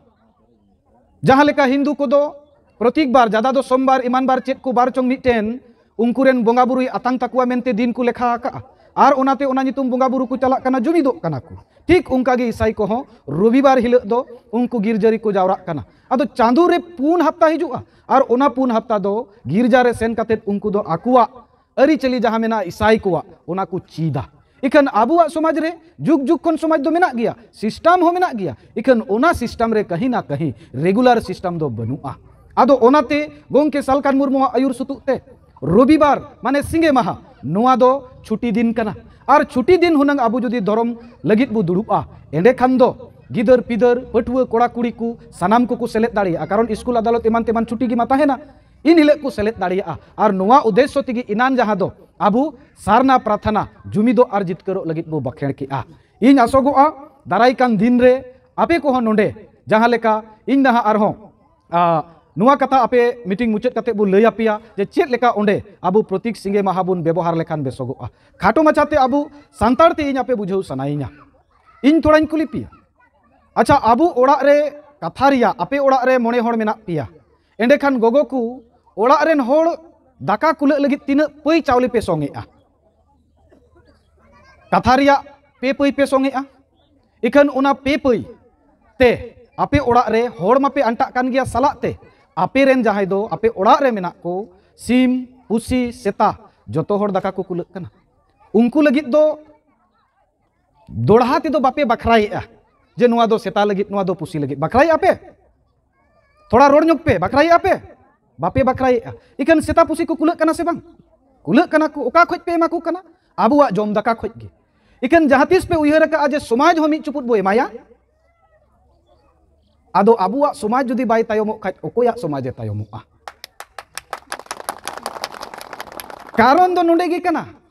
ᱡᱟᱦᱟᱸ ᱞᱮᱠᱟ ᱦᱤᱱᱫᱩ ᱠᱚᱫᱚ ᱯᱨᱚᱛᱤᱠ ᱵᱟᱨ, ᱡᱟᱫᱟ ᱫᱚ ᱥᱳᱢᱵᱟᱨ, ᱮᱢᱟᱱ ᱵᱟᱨ ᱪᱮᱫ ᱠᱚ ᱵᱟᱨ ᱪᱚᱝ ᱢᱤᱫᱴᱮᱱ ᱩᱱᱠᱩ ᱨᱮᱱ ᱵᱚᱸᱜᱟ ᱵᱩᱨᱩᱭ ᱟᱛᱟᱝ ᱛᱟᱠᱚᱣᱟ ᱢᱮᱱᱛᱮ ᱫᱤᱱ ᱠᱚ ᱞᱮᱠᱷᱟ ᱟᱠᱟᱜᱼᱟ, ᱟᱨ ᱚᱱᱟᱛᱮ ᱚᱱᱟ ᱧᱩᱛᱩᱢ ᱵᱚᱸᱜᱟ ᱵᱩᱨᱩ ᱠᱚ ᱪᱟᱞᱟᱜ ᱠᱟᱱᱟ, ᱡᱩᱢᱤᱫᱚᱜ ᱠᱟᱱᱟ ᱠᱚ᱾ ᱴᱷᱤᱠ ᱚᱱᱠᱟ ᱜᱮ ᱤᱥᱟᱭ ᱠᱚᱦᱚᱸ ᱨᱚᱵᱤᱵᱟᱨ ᱦᱤᱞᱳᱜ ᱫᱚ ᱩᱱᱠᱩ ᱜᱤᱨᱡᱟᱹ ᱨᱮᱠᱚ ᱡᱟᱣᱨᱟᱜ ᱠᱟᱱᱟ᱾ ᱟᱫᱚ ᱪᱟᱸᱫᱳ ᱨᱮ ᱯᱩᱱ ᱦᱟᱯᱛᱟ ᱦᱤᱡᱩᱜᱼᱟ, ᱟᱨ ᱚᱱᱟ ᱯᱩᱱ ᱦᱟᱯᱛᱟ ᱫᱚ ᱜᱤᱨᱡᱟ ᱨᱮ ᱥᱮᱱ ᱠᱟᱛᱮᱫ ᱩᱱᱠᱩ ᱫᱚ ᱟᱠᱚᱣᱟᱜ ᱟᱹᱨᱤᱪᱟᱹᱞᱤ ᱡᱟᱦᱟᱸ ᱢᱮᱱᱟᱜᱼᱟ ᱤᱥᱟᱭ ᱠᱚᱣᱟᱜ, ᱚᱱᱟ ᱠᱚ ᱪᱮᱫᱟ᱾ ᱤᱠᱷᱟᱹᱱ ᱟᱵᱚᱣᱟᱜ ᱥᱚᱢᱟᱡᱽ ᱨᱮ ᱡᱩᱜᱽ ᱡᱩᱜᱽ ᱠᱷᱚᱱ ᱥᱚᱢᱟᱡᱽ ᱫᱚ ᱢᱮᱱᱟᱜ ᱜᱮᱭᱟ, ᱥᱤᱥᱴᱟᱢ ᱦᱚᱸ ᱢᱮᱱᱟᱜ ᱜᱮᱭᱟ, ᱤᱠᱷᱟᱹᱱ ᱚᱱᱟ ᱥᱤᱥᱴᱟᱢ ᱨᱮ ᱠᱟᱹᱦᱤ ᱱᱟ ᱠᱟᱹᱦᱤ ᱨᱮᱜᱩᱞᱟᱨ ᱥᱤᱥᱴᱟᱢ ᱫᱚ ᱵᱟᱹᱱᱩᱜᱼᱟ᱾ ᱟᱫᱚ ᱚᱱᱟᱛᱮ ᱜᱚᱢᱠᱮ ᱥᱟᱞᱠᱷᱟᱱ ᱢᱩᱨᱢᱩᱣᱟᱜ ᱟᱹᱭᱩᱨ ᱥᱩᱛᱩᱜ ᱛᱮ ᱨᱚᱵᱤᱵᱟᱨ, ᱢᱟᱱᱮ ᱥᱤᱸᱜᱮ ᱢᱟᱦᱟ, ᱱᱚᱣᱟ ᱫᱚ ᱪᱷᱩᱴᱤ ᱫᱤᱱ ᱠᱟᱱᱟ᱾ ᱟᱨ ᱪᱷᱩᱴᱤ ᱫᱤᱱ ᱦᱩᱱᱟᱹᱝ ᱟᱵᱚ ᱡᱩᱫᱤ ᱫᱷᱚᱨᱚᱢ ᱞᱟᱹᱜᱤᱫ ᱵᱚ ᱫᱩᱲᱩᱵᱼᱟ, ᱮᱸᱰᱮᱠᱷᱟᱱ ᱫᱚ ᱜᱤᱫᱟᱹᱨ ᱯᱤᱫᱟᱹᱨ, ᱯᱟᱹᱴᱷᱩᱣᱟᱹ, ᱠᱚᱲᱟ ᱠᱩᱲᱤ ᱠᱚ ᱥᱟᱱᱟᱢ ᱠᱚᱠᱚ ᱥᱮᱞᱮᱫ ᱫᱟᱲᱮᱭᱟᱜᱼᱟ᱾ ᱠᱟᱨᱚᱱ ᱥᱠᱩᱞ ᱟᱫᱟᱞᱚᱛ ᱮᱢᱟᱱ ᱛᱮᱢᱟᱱ ᱪᱷᱩᱴᱤ ᱜᱮ ᱢᱟ ᱛᱟᱦᱮᱱᱟ, ᱤᱱ ᱦᱤᱞᱳᱜ ᱠᱚ ᱥᱮᱞᱮᱫ ᱫᱟᱲᱮᱭᱟᱜᱼᱟ᱾ ᱟᱨ ᱱᱚᱣᱟ ᱩᱫᱽᱫᱮᱥᱥᱚ ᱛᱮᱜᱮ ᱤᱱᱟᱱ ᱡᱟᱦᱟᱸ ᱫᱚ ᱟᱵᱚ ᱥᱟᱨᱱᱟ ᱯᱨᱟᱨᱛᱷᱚᱱᱟ ᱡᱩᱢᱤᱫᱚᱜ ᱟᱨ ᱡᱤᱛᱠᱟᱹᱨᱚᱜ ᱞᱟᱹᱜᱤᱫ ᱵᱚ ᱵᱟᱠᱷᱮᱲ ᱠᱮᱜᱼᱟ᱾ ᱤᱧ ᱟᱥᱚᱜᱚᱜᱼᱟ ᱫᱟᱨᱟᱭ ᱠᱟᱱ ᱫᱤᱱ ᱨᱮ ᱟᱯᱮ ᱠᱚᱦᱚᱸ ᱱᱚᱰᱮ ᱡᱟᱦᱟᱸ ᱞᱮᱠᱟ ᱤᱧ ᱱᱟᱦᱟᱜ ᱟᱨᱦᱚᱸ, ᱟ, ᱱᱚᱣᱟ ᱠᱟᱛᱷᱟ ᱟᱯᱮ ᱢᱤᱴᱤᱝ ᱢᱩᱪᱟᱹᱫ ᱠᱟᱛᱮ ᱵᱚ ᱞᱟᱹᱭ ᱟᱯᱮᱭᱟ ᱡᱮ ᱪᱮᱫ ᱞᱮᱠᱟ ᱚᱸᱰᱮ ᱟᱵᱚ ᱯᱨᱚᱛᱤᱠ ᱥᱤᱸᱜᱮ ᱢᱟᱦᱟ ᱵᱚᱱ ᱵᱮᱵᱚᱦᱟᱨ ᱞᱮᱠᱷᱟᱱ ᱵᱮᱥᱚᱜᱚᱜᱼᱟ᱾ ᱠᱷᱟᱴᱚ ᱢᱟᱪᱷᱟᱛᱮ ᱟᱵᱚ ᱥᱟᱱᱛᱟᱲ ᱛᱮ ᱤᱧ ᱟᱯᱮ ᱵᱩᱡᱷᱟᱹᱣ ᱥᱟᱱᱟᱭᱤᱧᱟ᱾ ᱤᱧ ᱛᱷᱚᱲᱟᱧ ᱠᱩᱞᱤ ᱯᱮᱭᱟ, ᱟᱪᱪᱷᱟ, ᱟᱵᱚ ᱚᱲᱟᱜ ᱨᱮ ᱠᱟᱛᱷᱟ ᱨᱮᱭᱟᱜ, ᱟᱯᱮ ᱚᱲᱟᱜ ᱨᱮ ᱢᱚᱬᱮ ᱦᱚᱲ ᱢᱮᱱᱟᱜ ᱯᱮᱭᱟ, ᱮᱸᱰᱮᱠᱷᱟᱱ ᱜᱚᱜᱚ ᱠᱚ ᱚᱲᱟᱜ ᱨᱮᱱ ᱦᱚᱲ ᱫᱟᱠᱟ ᱠᱩᱞᱟᱹᱜ ᱞᱟᱹᱜᱤᱫ ᱛᱤᱱᱟᱹᱜ ᱯᱟᱹᱭ ᱪᱟᱣᱞᱮ ᱯᱮ ᱥᱚᱝᱮᱜᱼᱟ? ᱠᱟᱛᱷᱟ ᱨᱮᱭᱟᱜ ᱯᱮ ᱯᱟᱹᱭ ᱯᱮ ᱥᱚᱝᱮᱜᱼᱟ᱾ ᱤᱠᱷᱟᱹᱱ ᱚᱱᱟ ᱯᱮ ᱯᱟᱹᱭ ᱛᱮ ᱟᱯᱮ ᱚᱲᱟᱜ ᱨᱮ ᱦᱚᱲ ᱢᱟᱯᱮ ᱟᱱᱴᱟᱜ ᱠᱟᱱ ᱜᱮᱭᱟ, ᱥᱟᱞᱟᱜ ᱛᱮ ᱟᱯᱮ ᱨᱮᱱ ᱡᱟᱦᱟᱸᱭ ᱫᱚ ᱟᱯᱮ ᱚᱲᱟᱜ ᱨᱮ ᱢᱮᱱᱟᱜ ᱠᱚ, ᱥᱤᱢ, ᱯᱩᱥᱤ, ᱥᱮᱛᱟ, ᱡᱚᱛᱚ ᱦᱚᱲ ᱫᱟᱠᱟ ᱠᱚ ᱠᱩᱞᱟᱹᱜ ᱠᱟᱱᱟ᱾ ᱩᱱᱠᱩ ᱞᱟᱹᱜᱤᱫ ᱫᱚ ᱫᱚᱲᱦᱟ ᱛᱮᱫᱚ ᱵᱟᱯᱮ ᱵᱟᱠᱷᱨᱟᱭᱮᱜᱼᱟ ᱡᱮ ᱱᱚᱣᱟ ᱫᱚ ᱥᱮᱛᱟ ᱞᱟᱹᱜᱤᱫ, ᱱᱚᱣᱟ ᱫᱚ ᱯᱩᱥᱤ ᱞᱟᱹᱜᱤᱫ᱾ ᱵᱟᱠᱷᱨᱟᱭᱮᱜᱼᱟ ᱯᱮ? ᱛᱷᱚᱲᱟ ᱨᱚᱲ ᱧᱚᱜ ᱯᱮ, ᱵᱟᱠᱷᱨᱟᱭᱮᱜᱼᱟ ᱯᱮ? ᱵᱟᱯᱮ ᱵᱟᱠᱷᱨᱟᱭᱮᱜᱼᱟ᱾ ᱤᱠᱷᱟᱹᱱ ᱥᱮᱛᱟ ᱯᱩᱥᱤ ᱠᱚ ᱠᱩᱞᱟᱹᱜ ᱠᱟᱱᱟ ᱥᱮ ᱵᱟᱝ? ᱠᱩᱞᱟᱹᱜ ᱠᱟᱱᱟ ᱠᱚ᱾ ᱚᱠᱟ ᱠᱷᱚᱡ ᱯᱮ ᱮᱢᱟ ᱠᱚ ᱠᱟᱱᱟ? ᱟᱵᱚᱣᱟᱜ ᱡᱚᱢ ᱫᱟᱠᱟ ᱠᱷᱚᱡ ᱜᱮ᱾ ᱤᱠᱷᱟᱹᱱ ᱡᱟᱦᱟᱸ ᱛᱤᱥ ᱯᱮ ᱩᱭᱦᱟᱹᱨ ᱟᱠᱟᱜᱼᱟ ᱡᱮ ᱥᱚᱢᱟᱡᱽ ᱦᱚᱸ ᱢᱤᱫ ᱪᱩᱯᱩᱫ ᱵᱚ ᱮᱢᱟᱭᱟ? ᱟᱫᱚ ᱟᱵᱚᱣᱟᱜ ᱥᱚᱢᱟᱡᱽ ᱡᱩᱫᱤ ᱵᱟᱭ ᱛᱟᱭᱚᱢᱚᱜ ᱠᱷᱟᱡ, ᱚᱠᱚᱭᱟᱜ ᱥᱚᱢᱟᱡᱽ ᱮ ᱛᱟᱭᱚᱢᱚᱜᱼᱟ? ᱠᱟᱨᱚᱱ ᱫᱚ ᱱᱚᱰᱮ ᱜᱮ ᱠᱟᱱᱟ,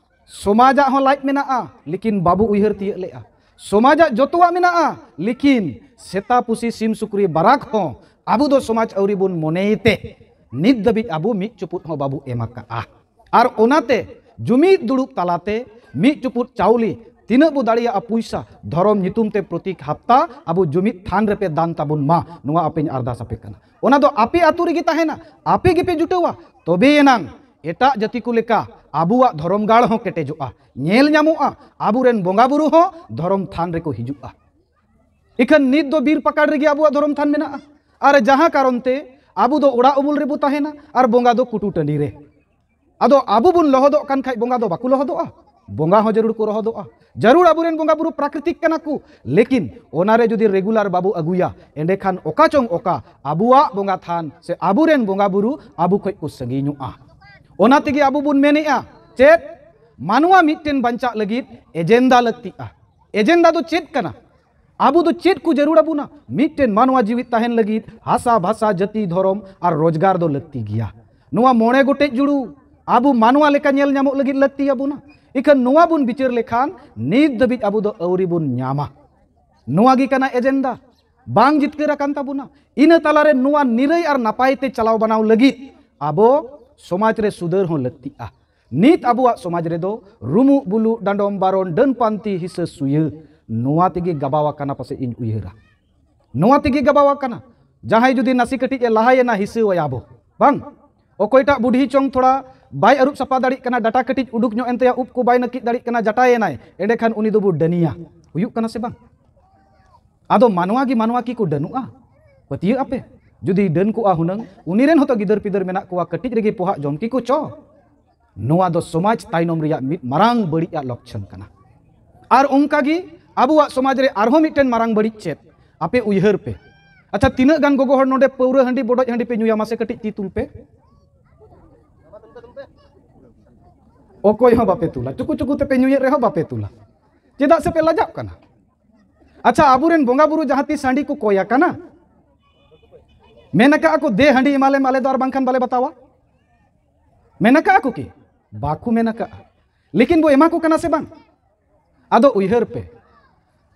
ᱥᱚᱢᱟᱡᱟᱜ ᱦᱚᱸ ᱞᱟᱡ ᱢᱮᱱᱟᱜᱼᱟ, ᱞᱮᱠᱤᱱ ᱵᱟᱵᱚ ᱩᱭᱦᱟᱹᱨ ᱛᱤᱭᱟᱹᱜ ᱞᱮᱜᱼᱟ᱾ ᱥᱚᱢᱟᱡᱟᱜ ᱡᱚᱛᱚᱣᱟᱜ ᱢᱮᱱᱟᱜᱼᱟ, ᱞᱮᱠᱤᱱ ᱥᱮᱛᱟ, ᱯᱩᱥᱤ, ᱥᱤᱢ, ᱥᱩᱠᱨᱤ, ᱵᱟᱨᱟᱠ ᱦᱚᱸ ᱟᱵᱚ ᱫᱚ ᱥᱚᱢᱟᱡᱽ ᱟᱹᱣᱨᱤ ᱵᱚᱱ ᱢᱚᱱᱮᱭ ᱛᱮ ᱱᱤᱛ ᱫᱷᱟᱹᱵᱤᱡ ᱟᱵᱚ ᱢᱤᱫ ᱪᱩᱯᱩᱫ ᱦᱚᱸ ᱵᱟᱵᱚ ᱮᱢ ᱟᱠᱟᱜᱼᱟ᱾ ᱟᱨ ᱚᱱᱟᱛᱮ ᱡᱩᱢᱤᱫ ᱫᱩᱲᱩᱵ ᱛᱟᱞᱟᱛᱮ ᱢᱤᱫ ᱪᱩᱯᱩᱫ ᱪᱟᱣᱞᱮ ᱛᱤᱱᱟᱹᱜ ᱵᱚ ᱫᱟᱲᱮᱭᱟᱜᱼᱟ ᱯᱩᱭᱥᱟ, ᱫᱷᱚᱨᱚᱢ ᱧᱩᱛᱩᱢ ᱛᱮ ᱯᱨᱚᱛᱤᱠ ᱦᱟᱯᱛᱟ ᱟᱵᱚ ᱡᱩᱢᱤᱫ ᱛᱷᱟᱱ ᱨᱮᱯᱮ ᱫᱟᱱ ᱛᱟᱵᱚᱱ ᱢᱟ, ᱱᱚᱣᱟ ᱟᱯᱮᱧ ᱟᱨᱫᱟᱥ ᱟᱯᱮ ᱠᱟᱱᱟ᱾ ᱚᱱᱟ ᱫᱚ ᱟᱯᱮ ᱟᱹᱛᱩ ᱨᱮᱜᱮ ᱛᱟᱦᱮᱱᱟ, ᱟᱯᱮ ᱜᱮᱯᱮ ᱡᱩᱴᱟᱹᱣᱟ, ᱛᱚᱵᱮ ᱮᱱᱟᱝ ᱮᱴᱟᱜ ᱡᱟᱹᱛᱤ ᱠᱚ ᱞᱮᱠᱟ ᱟᱵᱚᱣᱟᱜ ᱫᱷᱚᱨᱚᱢ ᱜᱟᱲ ᱦᱚᱸ ᱠᱮᱴᱮᱡᱚᱜᱼᱟ, ᱧᱮᱞ ᱧᱟᱢᱚᱜᱼᱟ, ᱟᱵᱚᱨᱮᱱ ᱵᱚᱸᱜᱟ ᱵᱩᱨᱩ ᱦᱚᱸ ᱫᱷᱚᱨᱚᱢ ᱛᱷᱟᱱ ᱨᱮᱠᱚ ᱦᱤᱡᱩᱜᱼᱟ᱾ ᱤᱠᱷᱟᱹᱱ ᱱᱤᱛ ᱫᱚ ᱵᱤᱨ ᱯᱟᱠᱟᱲ ᱨᱮᱜᱮ ᱟᱵᱚᱣᱟᱜ ᱫᱷᱚᱨᱚᱢ ᱛᱷᱟᱱ ᱢᱮᱱᱟᱜᱼᱟ᱾ ᱟᱨ ᱡᱟᱦᱟᱸ ᱠᱟᱨᱚᱱ ᱛᱮ ᱟᱵᱚ ᱫᱚ ᱚᱲᱟᱜ ᱩᱢᱩᱞ ᱨᱮᱵᱚ ᱛᱟᱦᱮᱱᱟ ᱟᱨ ᱵᱚᱸᱜᱟ ᱫᱚ ᱠᱩᱴᱩ ᱴᱟᱺᱰᱤ ᱨᱮ᱾ ᱟᱫᱚ ᱟᱵᱚ ᱵᱚᱱ ᱞᱚᱦᱚᱫᱚᱜ ᱠᱟᱱ ᱠᱷᱟᱡ ᱵᱚᱸᱜᱟ ᱫᱚ ᱵᱟᱠᱚ ᱞᱚᱦᱚᱫᱚᱜᱼᱟ? ᱵᱚᱸᱜᱟ ᱦᱚᱸ ᱡᱟᱹᱨᱩᱲ ᱠᱚ ᱞᱚᱦᱚᱫᱚᱜᱼᱟ᱾ ᱡᱟᱹᱨᱩᱲ ᱟᱵᱚᱨᱮᱱ ᱵᱚᱸᱜᱟ ᱵᱩᱨᱩ ᱯᱨᱟᱠᱨᱤᱛᱤᱠ ᱠᱟᱱᱟ ᱠᱚ, ᱞᱮᱠᱤᱱ ᱚᱱᱟᱨᱮ ᱡᱩᱫᱤ ᱨᱮᱜᱩᱞᱟᱨ ᱵᱟᱵᱚ ᱟᱹᱜᱩᱭᱟ, ᱮᱸᱰᱮᱠᱷᱟᱱ ᱚᱠᱟ ᱪᱚᱝ ᱚᱠᱟ ᱟᱵᱚᱣᱟᱜ ᱵᱚᱸᱜᱟ ᱛᱷᱟᱱ ᱥᱮ ᱟᱵᱚᱨᱮᱱ ᱵᱚᱸᱜᱟ ᱵᱩᱨᱩ ᱟᱵᱚ ᱠᱷᱚᱡ ᱠᱚ ᱥᱟᱺᱜᱤᱧᱚᱜᱼᱟ᱾ ᱚᱱᱟ ᱛᱮᱜᱮ ᱟᱵᱚ ᱵᱚᱱ ᱢᱮᱱᱮᱜᱼᱟ, ᱪᱮᱫ? ᱢᱟᱱᱣᱟ ᱢᱤᱫᱴᱮᱱ ᱵᱟᱧᱪᱟᱜ ᱞᱟᱹᱜᱤᱫ ᱮᱡᱮᱱᱰᱟ ᱞᱟᱹᱠᱛᱤᱜᱼᱟ᱾ ᱮᱡᱮᱱᱰᱟ ᱫᱚ ᱪᱮᱫ ᱠᱟᱱᱟ? ᱟᱵᱚ ᱫᱚ ᱪᱮᱫ ᱠᱚ ᱡᱟᱹᱨᱩᱲ ᱟᱵᱚᱱᱟ? ᱢᱤᱫᱴᱮᱱ ᱢᱟᱱᱣᱟ ᱡᱤᱣᱤᱫ ᱛᱟᱦᱮᱱ ᱞᱟᱹᱜᱤᱫ ᱦᱟᱥᱟ, ᱵᱷᱟᱥᱟ, ᱡᱟᱹᱛᱤ, ᱫᱷᱚᱨᱚᱢ ᱟᱨ ᱨᱳᱡᱽᱜᱟᱨ ᱫᱚ ᱞᱟᱹᱠᱛᱤ ᱜᱮᱭᱟ᱾ ᱱᱚᱣᱟ ᱢᱚᱬᱮ ᱜᱚᱴᱮᱡ ᱡᱩᱲᱩ ᱟᱵᱚ ᱢᱟᱱᱣᱟ ᱞᱮᱠᱟ ᱧᱮᱞ ᱧᱟᱢᱚᱜ ᱞᱟᱹᱜᱤᱫ ᱞᱟᱹᱠᱛᱤ ᱟᱵᱚᱱᱟ᱾ ᱤᱠᱷᱟᱹᱱ ᱱᱚᱣᱟ ᱵᱚᱱ ᱵᱤᱪᱟᱹᱨ ᱞᱮᱠᱷᱟᱱ ᱱᱤᱛ ᱫᱷᱟᱹᱵᱤᱡ ᱟᱵᱚ ᱫᱚ ᱟᱹᱣᱨᱤ ᱵᱚᱱ ᱧᱟᱢᱟ᱾ ᱱᱚᱣᱟ ᱜᱮ ᱠᱟᱱᱟ ᱮᱡᱮᱱᱰᱟ, ᱵᱟᱝ ᱡᱤᱛᱠᱟᱹᱨ ᱟᱠᱟᱱ ᱛᱟᱵᱚᱱᱟ᱾ ᱤᱱᱟᱹ ᱛᱟᱞᱟᱨᱮ ᱱᱚᱣᱟ ᱱᱤᱨᱟᱹᱭ ᱟᱨ ᱱᱟᱯᱟᱭ ᱛᱮ ᱪᱟᱞᱟᱣ ᱵᱟᱱᱟᱣ ᱞᱟᱹᱜᱤᱫ ᱟᱵᱚ ᱥᱚᱢᱟᱡᱽ ᱨᱮ ᱥᱩᱫᱷᱟᱹᱨ ᱦᱚᱸ ᱞᱟᱹᱠᱛᱤᱜᱼᱟ᱾ ᱱᱤᱛ ᱟᱵᱚᱣᱟᱜ ᱥᱚᱢᱟᱡᱽ ᱨᱮᱫᱚ ᱨᱩᱢᱩᱜ ᱵᱩᱞᱩᱜ, ᱰᱟᱸᱰᱚᱢ ᱵᱟᱨᱚᱱ, ᱰᱟᱹᱱ ᱯᱟᱱᱛᱤ, ᱦᱤᱥᱟᱹ ᱥᱩᱭᱟᱹ, ᱱᱚᱣᱟ ᱛᱮᱜᱮ ᱜᱟᱵᱟᱣ ᱟᱠᱟᱱᱟ ᱯᱟᱥᱮᱡ ᱤᱧ ᱩᱭᱦᱟᱹᱨᱟ᱾ ᱱᱚᱣᱟ ᱛᱮᱜᱮ ᱜᱟᱵᱟᱣ ᱟᱠᱟᱱᱟ᱾ ᱡᱟᱦᱟᱸᱭ ᱡᱩᱫᱤ ᱱᱟᱥᱮ ᱠᱟᱹᱴᱤᱡ ᱮ ᱞᱟᱦᱟᱭᱮᱱᱟ, ᱦᱤᱥᱟᱹᱣᱟᱭᱟ ᱵᱚ, ᱵᱟᱝ? ᱚᱠᱚᱭᱴᱟᱜ ᱵᱩᱰᱷᱤ ᱪᱚᱝ ᱛᱷᱚᱲᱟ ᱵᱟᱭ ᱟᱹᱨᱩᱵ ᱥᱟᱯᱷᱟ ᱫᱟᱲᱮᱭᱟᱜ ᱠᱟᱱᱟ, ᱰᱟᱴᱟ ᱠᱟᱹᱴᱤᱡ ᱩᱰᱩᱠ ᱧᱚᱜ ᱮᱱ ᱛᱟᱭᱟ, ᱩᱵ ᱠᱚ ᱵᱟᱭ ᱱᱟᱹᱠᱤᱡ ᱫᱟᱲᱮᱭᱟᱜ ᱠᱟᱱᱟ, ᱡᱟᱴᱟᱭᱮᱱᱟᱭ, ᱮᱸᱰᱮᱠᱷᱟᱱ ᱩᱱᱤ ᱫᱚᱵᱚ ᱰᱟᱹᱱᱤᱭᱟ᱾ ᱦᱩᱭᱩᱜ ᱠᱟᱱᱟ ᱥᱮ ᱵᱟᱝ? ᱟᱫᱚ ᱢᱟᱱᱣᱟ ᱜᱮ ᱢᱟᱱᱣᱟ ᱠᱤ ᱠᱚ ᱰᱟᱹᱱᱩᱜᱼᱟ? ᱯᱟᱹᱛᱭᱟᱹᱜ ᱟᱯᱮ? ᱡᱩᱫᱤ ᱰᱟᱹᱱ ᱠᱚᱜᱼᱟ ᱦᱩᱱᱟᱹᱝ, ᱩᱱᱤ ᱨᱮᱱ ᱦᱚᱸᱛᱚ ᱜᱤᱫᱟᱹᱨ ᱯᱤᱫᱟᱹᱨ ᱢᱮᱱᱟᱜ ᱠᱚᱣᱟ, ᱠᱟᱹᱴᱤᱡ ᱨᱮᱜᱮ ᱯᱚᱦᱟᱜ ᱡᱚᱢ ᱠᱮᱠᱚ ᱪᱚ᱾ ᱱᱚᱣᱟ ᱫᱚ ᱥᱚᱢᱟᱡᱽ ᱛᱟᱭᱱᱚᱢ ᱨᱮᱭᱟᱜ ᱢᱤᱫ ᱢᱟᱨᱟᱝ ᱵᱟᱹᱲᱤᱡ ᱟᱜ ᱞᱚᱠᱠᱷᱚᱱ ᱠᱟᱱᱟ᱾ ᱟᱨ ᱚᱱᱠᱟ ᱜᱮ ᱟᱵᱚᱣᱟᱜ ᱥᱚᱢᱟᱡᱽ ᱨᱮ ᱟᱨᱦᱚᱸ ᱢᱤᱫᱴᱮᱱ ᱢᱟᱨᱟᱝ ᱵᱟᱹᱲᱤᱡ ᱪᱮᱫ? ᱟᱯᱮ ᱩᱭᱦᱟᱹᱨ ᱯᱮ᱾ ᱟᱪᱪᱷᱟ, ᱛᱤᱱᱟᱹᱜ ᱜᱟᱱ ᱜᱚᱜᱚ ᱦᱚᱲ ᱱᱚᱰᱮ ᱯᱟᱹᱣᱨᱟᱹ ᱦᱟᱺᱰᱤ ᱵᱚᱰᱚᱡ ᱦᱟᱺᱰᱤ ᱯᱮ ᱧᱩᱭᱟ? ᱢᱟᱥᱮ ᱠᱟᱹᱴᱤᱡ ᱛᱤ ᱛᱩᱞ ᱯᱮ᱾ ᱚᱠᱚᱭ ᱦᱚᱸ ᱵᱟᱯᱮ ᱛᱩᱞᱟ, ᱪᱩᱠᱩ ᱪᱩᱠᱩ ᱛᱮᱯᱮ ᱧᱩᱭᱮᱫ ᱨᱮᱦᱚᱸ ᱵᱟᱯᱮ ᱛᱩᱞᱟ᱾ ᱪᱮᱫᱟᱜ ᱥᱮ ᱯᱮ ᱞᱟᱡᱟᱜ ᱠᱟᱱᱟ᱾ ᱟᱪᱪᱷᱟ, ᱟᱵᱚᱨᱮᱱ ᱵᱚᱸᱜᱟ ᱵᱩᱨᱩ ᱡᱟᱦᱟᱸ ᱛᱤᱥ ᱦᱟᱺᱰᱤ ᱠᱚ ᱠᱚᱭ ᱟᱠᱟᱱᱟ? ᱢᱮᱱ ᱟᱠᱟᱫᱼᱟ ᱠᱚ, "ᱫᱮ ᱦᱟᱺᱰᱤ ᱮᱢᱟᱞᱮᱢ, ᱟᱞᱮ ᱫᱚ ᱟᱨ ᱵᱟᱝᱠᱷᱟᱱ ᱵᱟᱞᱮ ᱵᱟᱛᱟᱣᱟ"? ᱢᱮᱱ ᱟᱠᱟᱫᱼᱟ ᱠᱚ ᱠᱤ? ᱵᱟᱠᱚ ᱢᱮᱱ ᱟᱠᱟᱫᱼᱟ᱾ ᱞᱮᱠᱤᱱ ᱵᱚ ᱮᱢᱟ ᱠᱚ ᱠᱟᱱᱟ ᱥᱮ ᱵᱟᱝ? ᱟᱫᱚ ᱩᱭᱦᱟᱹᱨ ᱯᱮ,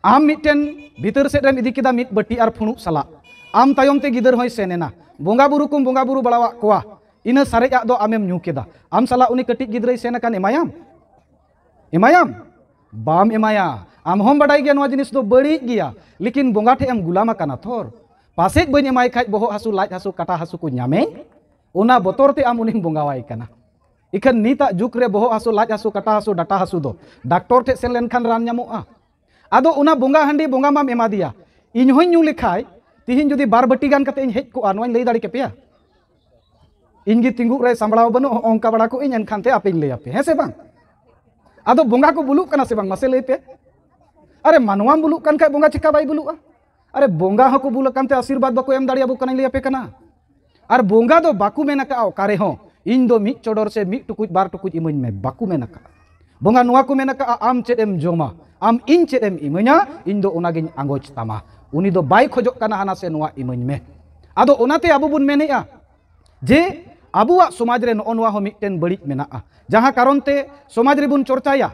ᱟᱢ ᱢᱤᱫᱴᱮᱱ ᱵᱷᱤᱛᱟᱹᱨ ᱥᱮᱫ ᱨᱮᱢ ᱤᱫᱤ ᱠᱮᱫᱟ ᱢᱤᱫ ᱵᱟᱹᱴᱤ ᱟᱨ ᱯᱷᱩᱲᱩᱜ ᱥᱟᱞᱟᱜ, ᱟᱢ ᱛᱟᱭᱚᱢ ᱛᱮ ᱜᱤᱫᱟᱹᱨ ᱦᱚᱸᱭ ᱥᱮᱱ ᱮᱱᱟ, ᱵᱚᱸᱜᱟ ᱵᱩᱨᱩ ᱠᱚᱢ ᱵᱚᱸᱜᱟ ᱵᱩᱨᱩ ᱵᱟᱲᱟᱣᱟᱜ ᱠᱚᱣᱟ, ᱤᱱᱟᱹ ᱥᱟᱨᱮᱡ ᱟᱜ ᱫᱚ ᱟᱢᱮᱢ ᱧᱩ ᱠᱮᱫᱟ᱾ ᱟᱢ ᱥᱟᱞᱟᱜ ᱩᱱᱤ ᱠᱟᱹᱴᱤᱡ ᱜᱤᱫᱽᱨᱟᱹᱭ ᱥᱮᱱ ᱟᱠᱟᱱ, ᱮᱢᱟᱭᱟᱢ? ᱮᱢᱟᱭᱟᱢ? ᱵᱟᱢ ᱮᱢᱟᱭᱟ᱾ ᱟᱢ ᱦᱚᱸᱢ ᱵᱟᱰᱟᱭ ᱜᱮᱭᱟ ᱱᱚᱣᱟ ᱡᱤᱱᱤᱥ ᱫᱚ ᱵᱟᱹᱲᱤᱡ ᱜᱮᱭᱟ, ᱞᱮᱠᱤᱱ ᱵᱚᱸᱜᱟ ᱴᱷᱮᱡ ᱮᱢ ᱜᱩᱞᱟᱢ ᱟᱠᱟᱱᱟ ᱛᱷᱚᱨ᱾ ᱯᱟᱥᱮᱡ ᱵᱟᱹᱧ ᱮᱢᱟᱭ ᱠᱷᱟᱡ ᱵᱚᱦᱚᱜ ᱦᱟᱹᱥᱩ, ᱞᱟᱡ ᱦᱟᱹᱥᱩ, ᱠᱟᱴᱟ ᱦᱟᱹᱥᱩ ᱠᱚ ᱧᱟᱢᱮᱧ, ᱚᱱᱟ ᱵᱚᱛᱚᱨ ᱛᱮ ᱟᱢ ᱩᱱᱤᱢ ᱵᱚᱸᱜᱟᱣᱟᱭ ᱠᱟᱱᱟ᱾ ᱤᱠᱷᱟᱹᱱ ᱱᱤᱛᱟᱜ ᱡᱩᱜᱽ ᱨᱮ ᱵᱚᱦᱚᱜ ᱦᱟᱹᱥᱩ, ᱞᱟᱡ ᱦᱟᱹᱥᱩ, ᱠᱟᱴᱟ ᱦᱟᱹᱥᱩ, ᱰᱟᱴᱟ ᱦᱟᱹᱥᱩ ᱫᱚ ᱰᱟᱠᱛᱚᱨ ᱴᱷᱮᱡ ᱥᱮᱱ ᱞᱮᱱᱠᱷᱟᱱ ᱨᱟᱱ ᱧᱟᱢᱚᱜᱼᱟ᱾ ᱟᱫᱚ ᱚᱱᱟ ᱵᱚᱸᱜᱟ ᱦᱟᱺᱰᱤ ᱵᱚᱸᱜᱟ ᱢᱟᱢ ᱮᱢᱟ ᱫᱮᱭᱟ, ᱤᱧ ᱦᱚᱸᱧ ᱧᱩ ᱞᱮᱠᱷᱟᱡ, ᱛᱤᱦᱤᱧ ᱡᱩᱫᱤ ᱵᱟᱨ ᱵᱟᱹᱴᱤ ᱜᱟᱱ ᱠᱟᱛᱮ ᱤᱧ ᱦᱮᱡ ᱠᱚᱜᱼᱟ, ᱱᱚᱣᱟᱧ ᱞᱟᱹᱭ ᱫᱟᱲᱮ ᱠᱮᱯᱮᱭᱟ? ᱤᱧ ᱜᱮ ᱛᱤᱸᱜᱩᱜ ᱨᱮ ᱥᱟᱢᱵᱲᱟᱣ ᱵᱟᱹᱱᱩᱜ, ᱦᱚᱸᱜᱼᱚ ᱚᱱᱠᱟ ᱵᱟᱲᱟ ᱠᱚᱜ ᱤᱧ, ᱮᱱᱠᱷᱟᱱ ᱛᱮ ᱟᱯᱮᱧ ᱞᱟᱹᱭ ᱟᱯᱮ, ᱦᱮᱸ ᱥᱮ ᱵᱟᱝ? ᱟᱫᱚ ᱵᱚᱸᱜᱟ ᱠᱚ ᱵᱩᱞᱩᱜ ᱠᱟᱱᱟ ᱥᱮ ᱵᱟᱝ, ᱢᱟᱥᱮ ᱞᱟᱹᱭ ᱯᱮ? ᱟᱨᱮ, ᱢᱟᱱᱣᱟᱢ ᱵᱩᱞᱩᱜ ᱠᱟᱱ ᱠᱷᱟᱡ ᱵᱚᱸᱜᱟ ᱪᱮᱠᱟ ᱵᱟᱭ ᱵᱩᱞᱩᱜᱼᱟ? ᱟᱨᱮ, ᱵᱚᱸᱜᱟ ᱦᱚᱸᱠᱚ ᱵᱩᱞ ᱟᱠᱟᱱ ᱛᱮ ᱟᱥᱤᱨᱵᱟᱫᱽ ᱵᱟᱠᱚ ᱮᱢ ᱫᱟᱲᱮᱭᱟᱵᱚ ᱠᱟᱱᱟᱧ ᱞᱟᱹᱭ ᱟᱯᱮ ᱠᱟᱱᱟ᱾ ᱟᱨ ᱵᱚᱸᱜᱟ ᱫᱚ ᱵᱟᱠᱚ ᱢᱮᱱ ᱟᱠᱟᱫᱼᱟ ᱚᱠᱟ ᱨᱮᱦᱚᱸ, "ᱤᱧ ᱫᱚ ᱢᱤᱫ ᱪᱚᱰᱚᱨ ᱥᱮ ᱢᱤᱫ ᱴᱩᱠᱩᱡ ᱵᱟᱨ ᱴᱩᱠᱩᱡ ᱤᱢᱟᱹᱧ ᱢᱮ", ᱵᱟᱠᱚ ᱢᱮᱱ ᱟᱠᱟᱫᱼᱟ᱾ ᱵᱚᱸᱜᱟ ᱱᱚᱣᱟ ᱠᱚ ᱢᱮᱱ ᱟᱠᱟᱫᱼᱟ, "ᱟᱢ ᱪᱮᱫ ᱮᱢ ᱡᱚᱢᱟ, ᱟᱢ ᱤᱧ ᱪᱮᱫ ᱮᱢ ᱤᱢᱟᱹᱧᱟ, ᱤᱧ ᱫᱚ ᱚᱱᱟᱜᱤᱧ ᱟᱸᱜᱚᱪ ᱛᱟᱢᱟ᱾" ᱩᱱᱤ ᱫᱚ ᱵᱟᱭ ᱠᱷᱚᱡᱚᱜ ᱠᱟᱱᱟ ᱦᱟᱱᱟ ᱥᱮ ᱱᱚᱣᱟ ᱤᱢᱟᱹᱧ ᱢᱮ᱾ ᱟᱫᱚ ᱚᱱᱟᱛᱮ ᱟᱵᱚ ᱵᱚᱱ ᱢᱮᱱᱮᱫᱼᱟ ᱡᱮ ᱟᱵᱚᱣᱟᱜ ᱥᱚᱢᱟᱡᱽ ᱨᱮ ᱱᱚᱜᱼᱚ ᱱᱚᱣᱟ ᱦᱚᱸ ᱢᱤᱫᱴᱮᱱ ᱵᱟᱹᱲᱤᱡ ᱢᱮᱱᱟᱜᱼᱟ, ᱡᱟᱦᱟᱸ ᱠᱟᱨᱚᱱ ᱛᱮ ᱥᱚᱢᱟᱡᱽ ᱨᱮᱵᱚᱱ ᱪᱚᱨᱪᱟᱭᱟ᱾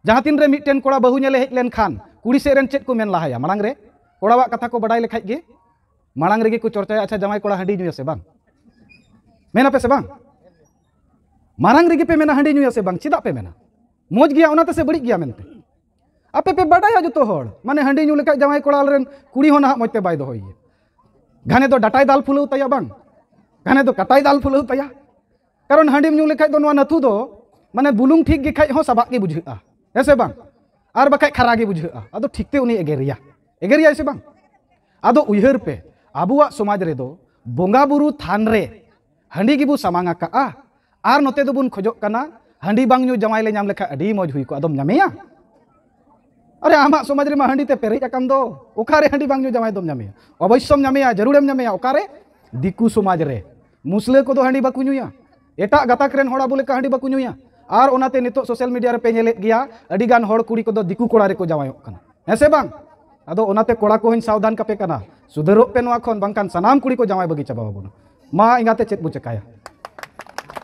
ᱡᱟᱦᱟᱸ ᱛᱤᱱ ᱨᱮ ᱢᱤᱫᱴᱮᱱ ᱠᱚᱲᱟ ᱵᱟᱹᱦᱩ ᱧᱮᱞᱮ ᱦᱮᱡ ᱞᱮᱱᱠᱷᱟᱱ, ᱠᱩᱲᱤ ᱥᱮᱫ ᱨᱮᱱ ᱪᱮᱫ ᱠᱚ ᱢᱮᱱ ᱞᱟᱦᱟᱭᱟ? ᱢᱟᱲᱟᱝ ᱨᱮ ᱠᱚᱲᱟᱣᱟᱜ ᱠᱟᱛᱷᱟ ᱠᱚ ᱵᱟᱰᱟᱭ ᱞᱮᱠᱷᱟᱡ ᱜᱮ ᱢᱟᱲᱟᱝ ᱨᱮᱜᱮ ᱠᱚ ᱪᱚᱨᱪᱟᱭᱟ, "ᱟᱪᱪᱷᱟ, ᱡᱟᱶᱟᱭ ᱠᱚᱲᱟ ᱦᱟᱺᱰᱤ ᱧᱩᱭᱟ ᱥᱮ ᱵᱟᱝ?" ᱢᱮᱱᱟᱯᱮ ᱥᱮ ᱵᱟᱝ? ᱢᱟᱲᱟᱝ ᱨᱮᱜᱮ ᱯᱮ ᱢᱮᱱᱟ, "ᱦᱟᱺᱰᱤ ᱧᱩᱭᱟ ᱥᱮ ᱵᱟᱝ?" ᱪᱮᱫᱟᱜ ᱯᱮ ᱢᱮᱱᱟ? ᱢᱚᱡᱽ ᱜᱮᱭᱟ, ᱚᱱᱟᱛᱮ ᱥᱮ ᱵᱟᱹᱲᱤᱡ ᱜᱮᱭᱟ ᱢᱮᱱᱛᱮ? ᱟᱯᱮ ᱯᱮ ᱵᱟᱰᱟᱭᱟ ᱡᱚᱛᱚ ᱦᱚᱲ, ᱢᱟᱱᱮ, ᱦᱟᱺᱰᱤ ᱧᱩ ᱞᱮᱠᱷᱟᱡ ᱡᱟᱶᱟᱭ ᱠᱚᱲᱟ ᱨᱮᱱ ᱠᱩᱲᱤ ᱦᱚᱸ ᱱᱟᱦᱟᱜ ᱢᱚᱡᱽ ᱛᱮ ᱵᱟᱭ ᱫᱚᱦᱚᱭᱮᱭᱟ᱾ ᱜᱷᱟᱱᱮ ᱫᱚ ᱰᱟᱴᱟᱭ ᱫᱟᱞ ᱯᱷᱩᱞᱟᱹᱣ ᱛᱟᱭᱟ ᱵᱟᱝ, ᱜᱷᱟᱱᱮ ᱫᱚ ᱠᱟᱴᱟᱭ ᱫᱟᱞ ᱯᱷᱩᱞᱟᱹᱣ ᱛᱟᱭᱟ᱾ ᱠᱟᱨᱚᱱ ᱦᱟᱺᱰᱤᱢ ᱧᱩ ᱞᱮᱠᱷᱟᱡ ᱫᱚ ᱱᱚᱣᱟ ᱱᱟᱹᱛᱷᱩ ᱫᱚ, ᱢᱟᱱᱮ, ᱵᱩᱞᱩᱝ ᱴᱷᱤᱠ ᱜᱮ ᱠᱷᱟᱡ ᱦᱚᱸ ᱥᱟᱵᱟᱜ ᱜᱮ ᱵᱩᱡᱷᱟᱹᱜᱼᱟ, ᱦᱮᱸ ᱥᱮ ᱵᱟᱝ? ᱟᱨ ᱵᱟᱠᱷᱟᱡ ᱠᱷᱟᱨᱟ ᱜᱮ ᱵᱩᱡᱷᱟᱹᱜᱼᱟ᱾ ᱟᱫᱚ ᱴᱷᱤᱠ ᱛᱮ ᱩᱱᱤ ᱮᱜᱮᱨᱮᱭᱟ, ᱮᱜᱮᱨᱮᱭᱟᱭ ᱥᱮ ᱵᱟᱝ? ᱟᱫᱚ ᱩᱭᱦᱟᱹᱨ ᱯᱮ, ᱟᱵᱚᱣᱟᱜ ᱥᱚᱢᱟᱡᱽ ᱨᱮᱫᱚ ᱵᱚᱸᱜᱟ ᱵᱩᱨᱩ ᱛᱷᱟᱱ ᱨᱮ ᱦᱟᱺᱰᱤ ᱜᱮᱵᱚ ᱥᱟᱢᱟᱝ ᱟᱠᱟᱜᱼᱟ, ᱟᱨ ᱱᱚᱛᱮ ᱫᱚᱵᱚᱱ ᱠᱷᱚᱡᱚᱜ ᱠᱟᱱᱟ ᱦᱟᱺᱰᱤ ᱵᱟᱝ ᱧᱩ ᱡᱟᱶᱟᱭ ᱞᱮ ᱧᱟᱢ ᱞᱮᱠᱷᱟᱡ ᱟᱹᱰᱤ ᱢᱚᱡᱽ ᱦᱩᱭ ᱠᱚᱜᱼᱟ᱾ ᱟᱫᱚᱢ ᱧᱟᱢᱮᱭᱟ? ᱟᱨᱮ, ᱟᱢᱟᱜ ᱥᱚᱢᱟᱡᱽ ᱨᱮᱢᱟ ᱦᱟᱺᱰᱤ ᱛᱮ ᱯᱮᱨᱮᱡ ᱟᱠᱟᱱ ᱫᱚ, ᱚᱠᱟᱨᱮ ᱦᱟᱺᱰᱤ ᱵᱟᱝ ᱧᱩ ᱡᱟᱶᱟᱭ ᱫᱚᱢ ᱧᱟᱢᱮᱭᱟ? ᱚᱵᱚᱥᱥᱚᱢ ᱧᱟᱢᱮᱭᱟ, ᱡᱟᱹᱨᱩᱲᱮᱢ ᱧᱟᱢᱮᱭᱟ᱾ ᱚᱠᱟᱨᱮ? ᱫᱤᱠᱩ ᱥᱚᱢᱟᱡᱽ ᱨᱮ᱾ ᱢᱩᱥᱞᱟᱹ ᱠᱚᱫᱚ ᱦᱟᱺᱰᱤ ᱵᱟᱠᱚ ᱧᱩᱭᱟ, ᱮᱴᱟᱜ ᱜᱟᱛᱟᱠ ᱨᱮᱱ ᱦᱚᱲ ᱟᱵᱚ ᱞᱮᱠᱟ ᱦᱟᱺᱰᱤ ᱵᱟᱠᱚ ᱧᱩᱭᱟ᱾ ᱟᱨ ᱚᱱᱟᱛᱮ ᱱᱤᱛᱚᱜ ᱥᱳᱥᱟᱞ ᱢᱤᱰᱤᱭᱟ ᱨᱮᱯᱮ ᱧᱮᱞᱮᱫ ᱜᱮᱭᱟ, ᱟᱹᱰᱤ ᱜᱟᱱ ᱦᱚᱲ ᱠᱩᱲᱤ ᱠᱚᱫᱚ ᱫᱤᱠᱩ ᱠᱚᱲᱟ ᱨᱮᱠᱚ ᱡᱟᱶᱟᱭᱚᱜ ᱠᱟᱱᱟ, ᱦᱮᱸ ᱥᱮ ᱵᱟᱝ? ᱟᱫᱚ ᱚᱱᱟᱛᱮ ᱠᱚᱲᱟ ᱠᱚᱦᱚᱸᱧ ᱥᱟᱵᱫᱷᱟᱱ ᱠᱟᱯᱮ ᱠᱟᱱᱟ, ᱥᱩᱫᱷᱟᱹᱨᱚᱜ ᱯᱮ ᱱᱚᱣᱟ ᱠᱷᱚᱱ, ᱵᱟᱝᱠᱷᱟᱱ ᱥᱟᱱᱟᱢ ᱠᱩᱲᱤ ᱠᱚ ᱡᱟᱶᱟᱭ ᱵᱟᱹᱜᱤ ᱪᱟᱵᱟ ᱟᱵᱚᱱᱟ᱾ ᱢᱟ ᱮᱸᱜᱟᱛᱮ, ᱪᱮᱫ ᱵᱚ ᱪᱮᱠᱟᱭᱟ?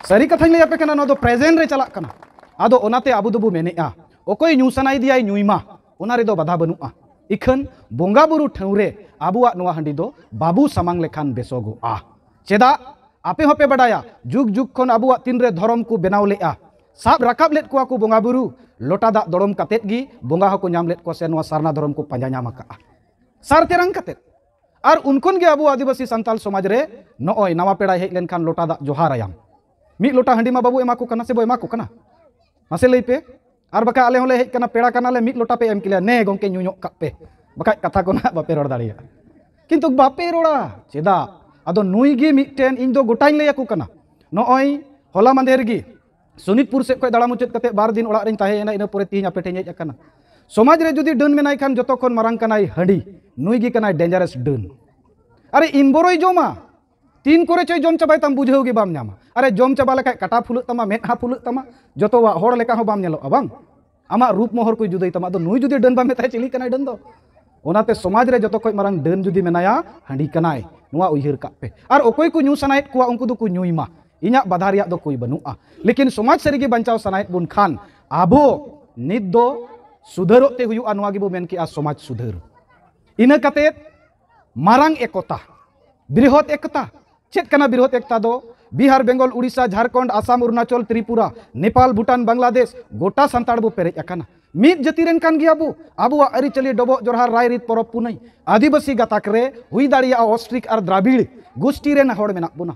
ᱥᱟᱹᱨᱤ ᱠᱟᱛᱷᱟᱧ ᱞᱟᱹᱭ ᱟᱯᱮ ᱠᱟᱱᱟ, ᱱᱚᱣᱟ ᱫᱚ ᱯᱨᱮᱡᱮᱱᱴ ᱨᱮ ᱪᱟᱞᱟᱜ ᱠᱟᱱᱟ᱾ ᱟᱫᱚ ᱚᱱᱟᱛᱮ ᱟᱵᱚ ᱫᱚᱵᱚ ᱢᱮᱱᱮᱫᱼᱟ, ᱚᱠᱚᱭ ᱧᱩ ᱥᱟᱱᱟᱭᱮᱫᱮᱭᱟᱭ ᱧᱩᱭ ᱢᱟ, ᱚᱱᱟ ᱨᱮᱫᱚ ᱵᱟᱫᱷᱟ ᱵᱟᱹᱱᱩᱜᱼᱟ᱾ ᱤᱠᱷᱟᱹᱱ ᱵᱚᱸᱜᱟ ᱵᱩᱨᱩ ᱴᱷᱟᱶ ᱨᱮ ᱟᱵᱚᱣᱟᱜ ᱱᱚᱣᱟ ᱦᱟᱺᱰᱤ ᱫᱚ ᱵᱟᱵᱚ ᱥᱟᱢᱟᱝ ᱞᱮᱠᱷᱟᱱ ᱵᱮᱥᱚᱜᱚᱜᱼᱟ᱾ ᱪᱮᱫᱟᱜ? ᱟᱯᱮ ᱦᱚᱸᱯᱮ ᱵᱟᱰᱟᱭᱟ, ᱡᱩᱜᱽ ᱡᱩᱜᱽ ᱠᱷᱚᱱ ᱟᱵᱚᱣᱟᱜ ᱛᱤᱱᱨᱮ ᱫᱷᱚᱨᱚᱢ ᱠᱚ ᱵᱮᱱᱟᱣ ᱞᱮᱫᱼᱟ, ᱥᱟᱵ ᱨᱟᱠᱟᱵ ᱞᱮᱫ ᱠᱚᱣᱟ ᱠᱚ ᱵᱚᱸᱜᱟ ᱵᱩᱨᱩ, ᱞᱚᱴᱟ ᱫᱟᱜ ᱫᱚᱲᱚᱢ ᱠᱟᱛᱮᱫ ᱜᱮ ᱵᱚᱸᱜᱟ ᱦᱚᱸᱠᱚ ᱧᱟᱢ ᱞᱮᱫ ᱠᱚᱣᱟ ᱥᱮ ᱱᱚᱣᱟ ᱥᱟᱨᱱᱟ ᱫᱷᱚᱨᱚᱢ ᱠᱚ ᱯᱟᱸᱡᱟ ᱧᱟᱢ ᱟᱠᱟᱫᱼᱟ᱾ ᱥᱟᱨ ᱛᱮᱨᱟᱝ ᱠᱟᱛᱮᱫ᱾ ᱟᱨ ᱩᱱᱠᱷᱚᱱ ᱜᱮ ᱟᱵᱚ ᱟᱹᱫᱤᱵᱟᱹᱥᱤ ᱥᱟᱱᱛᱟᱞ ᱥᱚᱢᱟᱡᱽ ᱨᱮ ᱱᱚᱜᱼᱚᱭ ᱱᱟᱣᱟ ᱯᱮᱲᱟᱭ ᱦᱮᱡ ᱞᱮᱱᱠᱷᱟᱱ ᱞᱚᱴᱟ ᱫᱟᱜ ᱡᱚᱦᱟᱨ ᱟᱭᱟᱢ᱾ ᱢᱤᱫ ᱞᱚᱴᱟ ᱦᱟᱺᱰᱤ ᱢᱟ ᱵᱟᱵᱚ ᱮᱢᱟ ᱠᱚ ᱠᱟᱱᱟ ᱥᱮ ᱵᱚ ᱮᱢᱟ ᱠᱚ ᱠᱟᱱᱟ? ᱢᱟᱥᱮ ᱞᱟᱹᱭ ᱯᱮ᱾ ᱟᱨ ᱵᱟᱠᱷᱟᱡ ᱟᱞᱮ ᱦᱚᱸᱞᱮ ᱦᱮᱡ ᱠᱟᱱᱟ, ᱯᱮᱲᱟ ᱠᱟᱱᱟᱞᱮ, ᱢᱤᱫ ᱞᱚᱴᱟ ᱯᱮ ᱮᱢ ᱠᱮᱞᱮᱭᱟ, ᱱᱮ ᱜᱚᱝᱠᱮ ᱧᱩ ᱧᱚᱜ ᱠᱟᱜ ᱯᱮ, ᱵᱟᱠᱷᱟᱡ ᱠᱟᱛᱷᱟ ᱠᱚ ᱱᱟᱦᱟᱜ ᱵᱟᱯᱮ ᱨᱚᱲ ᱫᱟᱲᱮᱭᱟᱜᱼᱟ᱾ ᱠᱤᱱᱛᱩ ᱵᱟᱯᱮ ᱨᱚᱲᱟ᱾ ᱪᱮᱫᱟᱜ? ᱟᱫᱚ ᱱᱩᱭ ᱜᱮ ᱢᱤᱫᱴᱮᱱ, ᱤᱧ ᱫᱚ ᱜᱚᱴᱟᱧ ᱞᱟᱹᱭ ᱟᱠᱚ ᱠᱟᱱᱟ᱾ ᱱᱚᱜᱼᱚᱭ ᱦᱚᱞᱟ ᱢᱟᱫᱷᱮᱨ ᱜᱮ ᱥᱳᱱᱤᱛᱯᱩᱨ ᱥᱮᱫ ᱠᱷᱚᱱ ᱫᱟᱬᱟ ᱢᱩᱪᱟᱹᱫ ᱠᱟᱛᱮ ᱵᱟᱨ ᱫᱤᱱ ᱚᱲᱟᱜ ᱨᱤᱧ ᱛᱟᱦᱮᱸᱭᱮᱱᱟ, ᱤᱱᱟᱹ ᱯᱚᱨᱮ ᱛᱤᱦᱤᱧ ᱟᱯᱮ ᱴᱷᱮᱱ ᱤᱧ ᱦᱮᱡ ᱟᱠᱟᱱᱟ᱾ ᱥᱚᱢᱟᱡᱽ ᱨᱮ ᱡᱩᱫᱤ ᱰᱟᱹᱱ ᱢᱮᱱᱟᱭ ᱠᱷᱟᱱ ᱡᱚᱛᱚ ᱠᱷᱚᱱ ᱢᱟᱨᱟᱝ ᱠᱟᱱᱟᱭ ᱦᱟᱺᱰᱤ, ᱱᱩᱭ ᱜᱮ ᱠᱟᱱᱟᱭ dangerous ᱰᱟᱹᱱ᱾ ᱟᱨᱮ ᱤᱱ ᱵᱚᱨᱚᱭ ᱡᱚᱢᱟ, ᱛᱤᱱ ᱠᱚᱨᱮ ᱪᱚᱭ ᱡᱚᱢ ᱪᱟᱵᱟᱭ ᱛᱟᱢ ᱵᱩᱡᱷᱟᱹᱣ ᱜᱮ ᱵᱟᱢ ᱧᱟᱢᱟ᱾ ᱟᱨᱮ ᱡᱚᱢ ᱪᱟᱵᱟ ᱞᱮᱠᱷᱟᱡ ᱠᱟᱴᱟ ᱯᱷᱩᱞᱟᱹᱜ ᱛᱟᱢᱟ, ᱢᱮᱫᱦᱟ ᱯᱷᱩᱞᱟᱹᱜ ᱛᱟᱢᱟ, ᱡᱚᱛᱚᱣᱟᱜ ᱦᱚᱲ ᱞᱮᱠᱟ ᱦᱚᱸ ᱵᱟᱢ ᱧᱮᱞᱚᱜᱼᱟ ᱵᱟᱝ? ᱟᱢᱟᱜ ᱨᱩᱯ ᱢᱚᱦᱚᱨ ᱠᱚᱭ ᱡᱩᱫᱟᱹᱭ ᱛᱟᱢᱟ᱾ ᱟᱫᱚ ᱱᱩᱭ ᱡᱩᱫᱤ ᱰᱟᱹᱱ ᱵᱟᱢ ᱢᱮᱛᱟᱭ, ᱪᱤᱞᱤ ᱠᱟᱱᱟᱭ ᱰᱟᱹᱱ ᱫᱚ? ᱚᱱᱟᱛᱮ ᱥᱚᱢᱟᱡᱽ ᱨᱮ ᱡᱚᱛᱚ ᱠᱷᱚᱱ ᱢᱟᱨᱟᱝ ᱰᱟᱹᱱ ᱡᱩᱫᱤ ᱢᱮᱱᱟᱭᱟ, ᱦᱟᱺᱰᱤ ᱠᱟᱱᱟᱭ᱾ ᱱᱚᱣᱟ ᱩᱭᱦᱟᱹᱨ ᱠᱟᱜ ᱯᱮ᱾ ᱟᱨ ᱚᱠᱚᱭ ᱠᱚ ᱧᱩ ᱥᱟᱱᱟᱭᱮᱫ ᱠᱚᱣᱟ, ᱩᱱᱠᱩ ᱫᱚᱠᱚ ᱧᱩᱭ ᱢᱟ, ᱤᱧᱟᱹᱜ ᱵᱟᱫᱷᱟ ᱨᱮᱭᱟᱜ ᱫᱚ ᱠᱚᱭ ᱵᱟᱹᱱᱩᱜᱼᱟ᱾ ᱞᱮᱠᱤᱱ ᱥᱚᱢᱟᱡᱽ ᱥᱟᱹᱨᱤᱜᱮ ᱵᱟᱧᱪᱟᱣ ᱥᱟᱱᱟᱭᱮᱫ ᱵᱚᱱ ᱠᱷᱟᱱ ᱟᱵᱚ ᱱᱤᱛ ᱫᱚ ᱥᱩᱫᱷᱟᱹᱨᱚᱜ ᱛᱮ ᱦᱩᱭᱩᱜᱼᱟ, ᱱᱚᱣᱟ ᱜᱮᱵᱚ ᱢᱮᱱ ᱠᱮᱜᱼᱟ ᱥᱚᱢᱟᱡᱽ ᱥᱩᱫᱷᱟᱹᱨ᱾ ᱤᱱᱟᱹ ᱠᱟᱛᱮ ᱢᱟᱨᱟᱝ ᱮᱠᱚᱛᱟ, ᱵᱨᱤᱦᱚᱛ ᱮᱠᱛᱟ᱾ ᱪᱮᱫ ᱠᱟᱱᱟ ᱵᱨᱤᱦᱚᱛ ᱮᱠᱛᱟ ᱫᱚ? ᱵᱤᱦᱟᱨ, ᱵᱮᱝᱜᱚᱞ, ᱩᱲᱤᱥᱥᱟ, ᱡᱷᱟᱲᱠᱷᱚᱸᱰ, ᱟᱥᱟᱢ, ᱚᱨᱩᱱᱟᱪᱚᱞ, ᱛᱨᱤᱯᱩᱨᱟ, ᱱᱮᱯᱟᱞ, ᱵᱷᱩᱴᱟᱱ, ᱵᱟᱝᱞᱟᱫᱮᱥ, ᱜᱚᱴᱟ ᱥᱟᱱᱛᱟᱲ ᱵᱚ ᱯᱮᱨᱮᱡ ᱟᱠᱟᱱᱟ᱾ ᱢᱤᱫ ᱡᱟᱹᱛᱤ ᱨᱮᱱ ᱠᱟᱱ ᱜᱮᱭᱟ ᱵᱚ᱾ ᱟᱵᱚᱣᱟᱜ ᱟᱹᱨᱤᱪᱟᱹᱞᱤ, ᱰᱚᱵᱚᱜ ᱡᱚᱨᱦᱟᱨ, ᱨᱟᱭᱨᱤᱛ, ᱯᱚᱨᱚᱵᱽ ᱯᱩᱱᱟᱹᱭ, ᱟᱹᱫᱤᱵᱟᱹᱥᱤ ᱜᱟᱛᱟᱠ ᱨᱮ ᱦᱩᱭ ᱫᱟᱲᱮᱭᱟᱜᱼᱟ ᱚᱥᱴᱨᱤᱠ ᱟᱨ ᱫᱨᱟᱵᱤᱲ ᱜᱳᱥᱴᱤ ᱨᱮᱱ ᱦᱚᱲ ᱢᱮᱱᱟᱜ ᱵᱚᱱᱟ᱾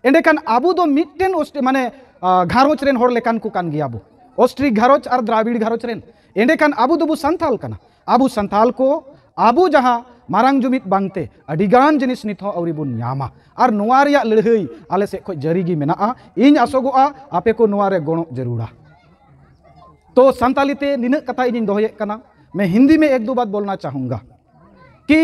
ᱮᱸᱰᱮᱠᱷᱟᱱ ᱟᱵᱚ ᱫᱚ ᱢᱤᱫᱴᱮᱱ ᱚᱥᱴ-, ᱢᱟᱱᱮ, ᱟ, ᱜᱷᱟᱨᱚᱸᱡᱽ ᱨᱮᱱ ᱦᱚᱲ ᱞᱮᱠᱟᱱ ᱠᱚ ᱠᱟᱱ ᱜᱮᱭᱟ ᱵᱚ, ᱚᱥᱴᱨᱤᱠ ᱜᱷᱟᱨᱚᱸᱡᱽ ᱟᱨ ᱫᱨᱟᱵᱤᱲ ᱜᱷᱟᱨᱚᱸᱡᱽ ᱨᱮᱱ᱾ ᱮᱸᱰᱮᱠᱷᱟᱱ ᱟᱵᱚ ᱫᱚᱵᱚ ᱥᱟᱱᱛᱟᱞ ᱠᱟᱱᱟ᱾ ᱟᱵᱚ ᱥᱟᱱᱛᱟᱞ ᱠᱚ, ᱟᱵᱚ ᱡᱟᱦᱟᱸ ᱢᱟᱨᱟᱝ ᱡᱩᱢᱤᱫ ᱵᱟᱝᱛᱮ ᱟᱹᱰᱤᱜᱟᱱ ᱡᱤᱱᱤᱥ ᱱᱤᱛ ᱦᱚᱸ ᱟᱹᱣᱨᱤ ᱵᱚᱱ ᱧᱟᱢᱟ᱾ ᱟᱨ ᱱᱚᱣᱟ ᱨᱮᱭᱟᱜ ᱞᱟᱹᱲᱦᱟᱹᱭ ᱟᱞᱮ ᱥᱮᱫ ᱠᱷᱚᱱ ᱡᱟᱹᱨᱤ ᱜᱮ ᱢᱮᱱᱟᱜᱼᱟ᱾ ᱤᱧ ᱟᱥᱚᱜᱚᱜᱼᱟ ᱟᱯᱮ ᱠᱚ ᱱᱚᱣᱟ ᱨᱮ ᱜᱚᱲᱚ ᱡᱟᱹᱨᱩᱲᱟ᱾ ᱛᱚ ᱥᱟᱱᱛᱟᱞᱤ ᱛᱮ ᱱᱤᱱᱟᱹᱜ ᱠᱟᱛᱷᱟ ᱤᱧᱤᱧ ᱫᱚᱦᱚᱭᱮᱫ ᱠᱟᱱᱟ᱾ ᱢᱮ ᱦᱤᱱᱫᱤ ᱢᱮ ᱮᱠ ᱫᱳ ᱵᱟᱛ ᱵᱚᱞᱱᱟ ᱪᱟᱦᱩᱸᱜᱟ ᱠᱤ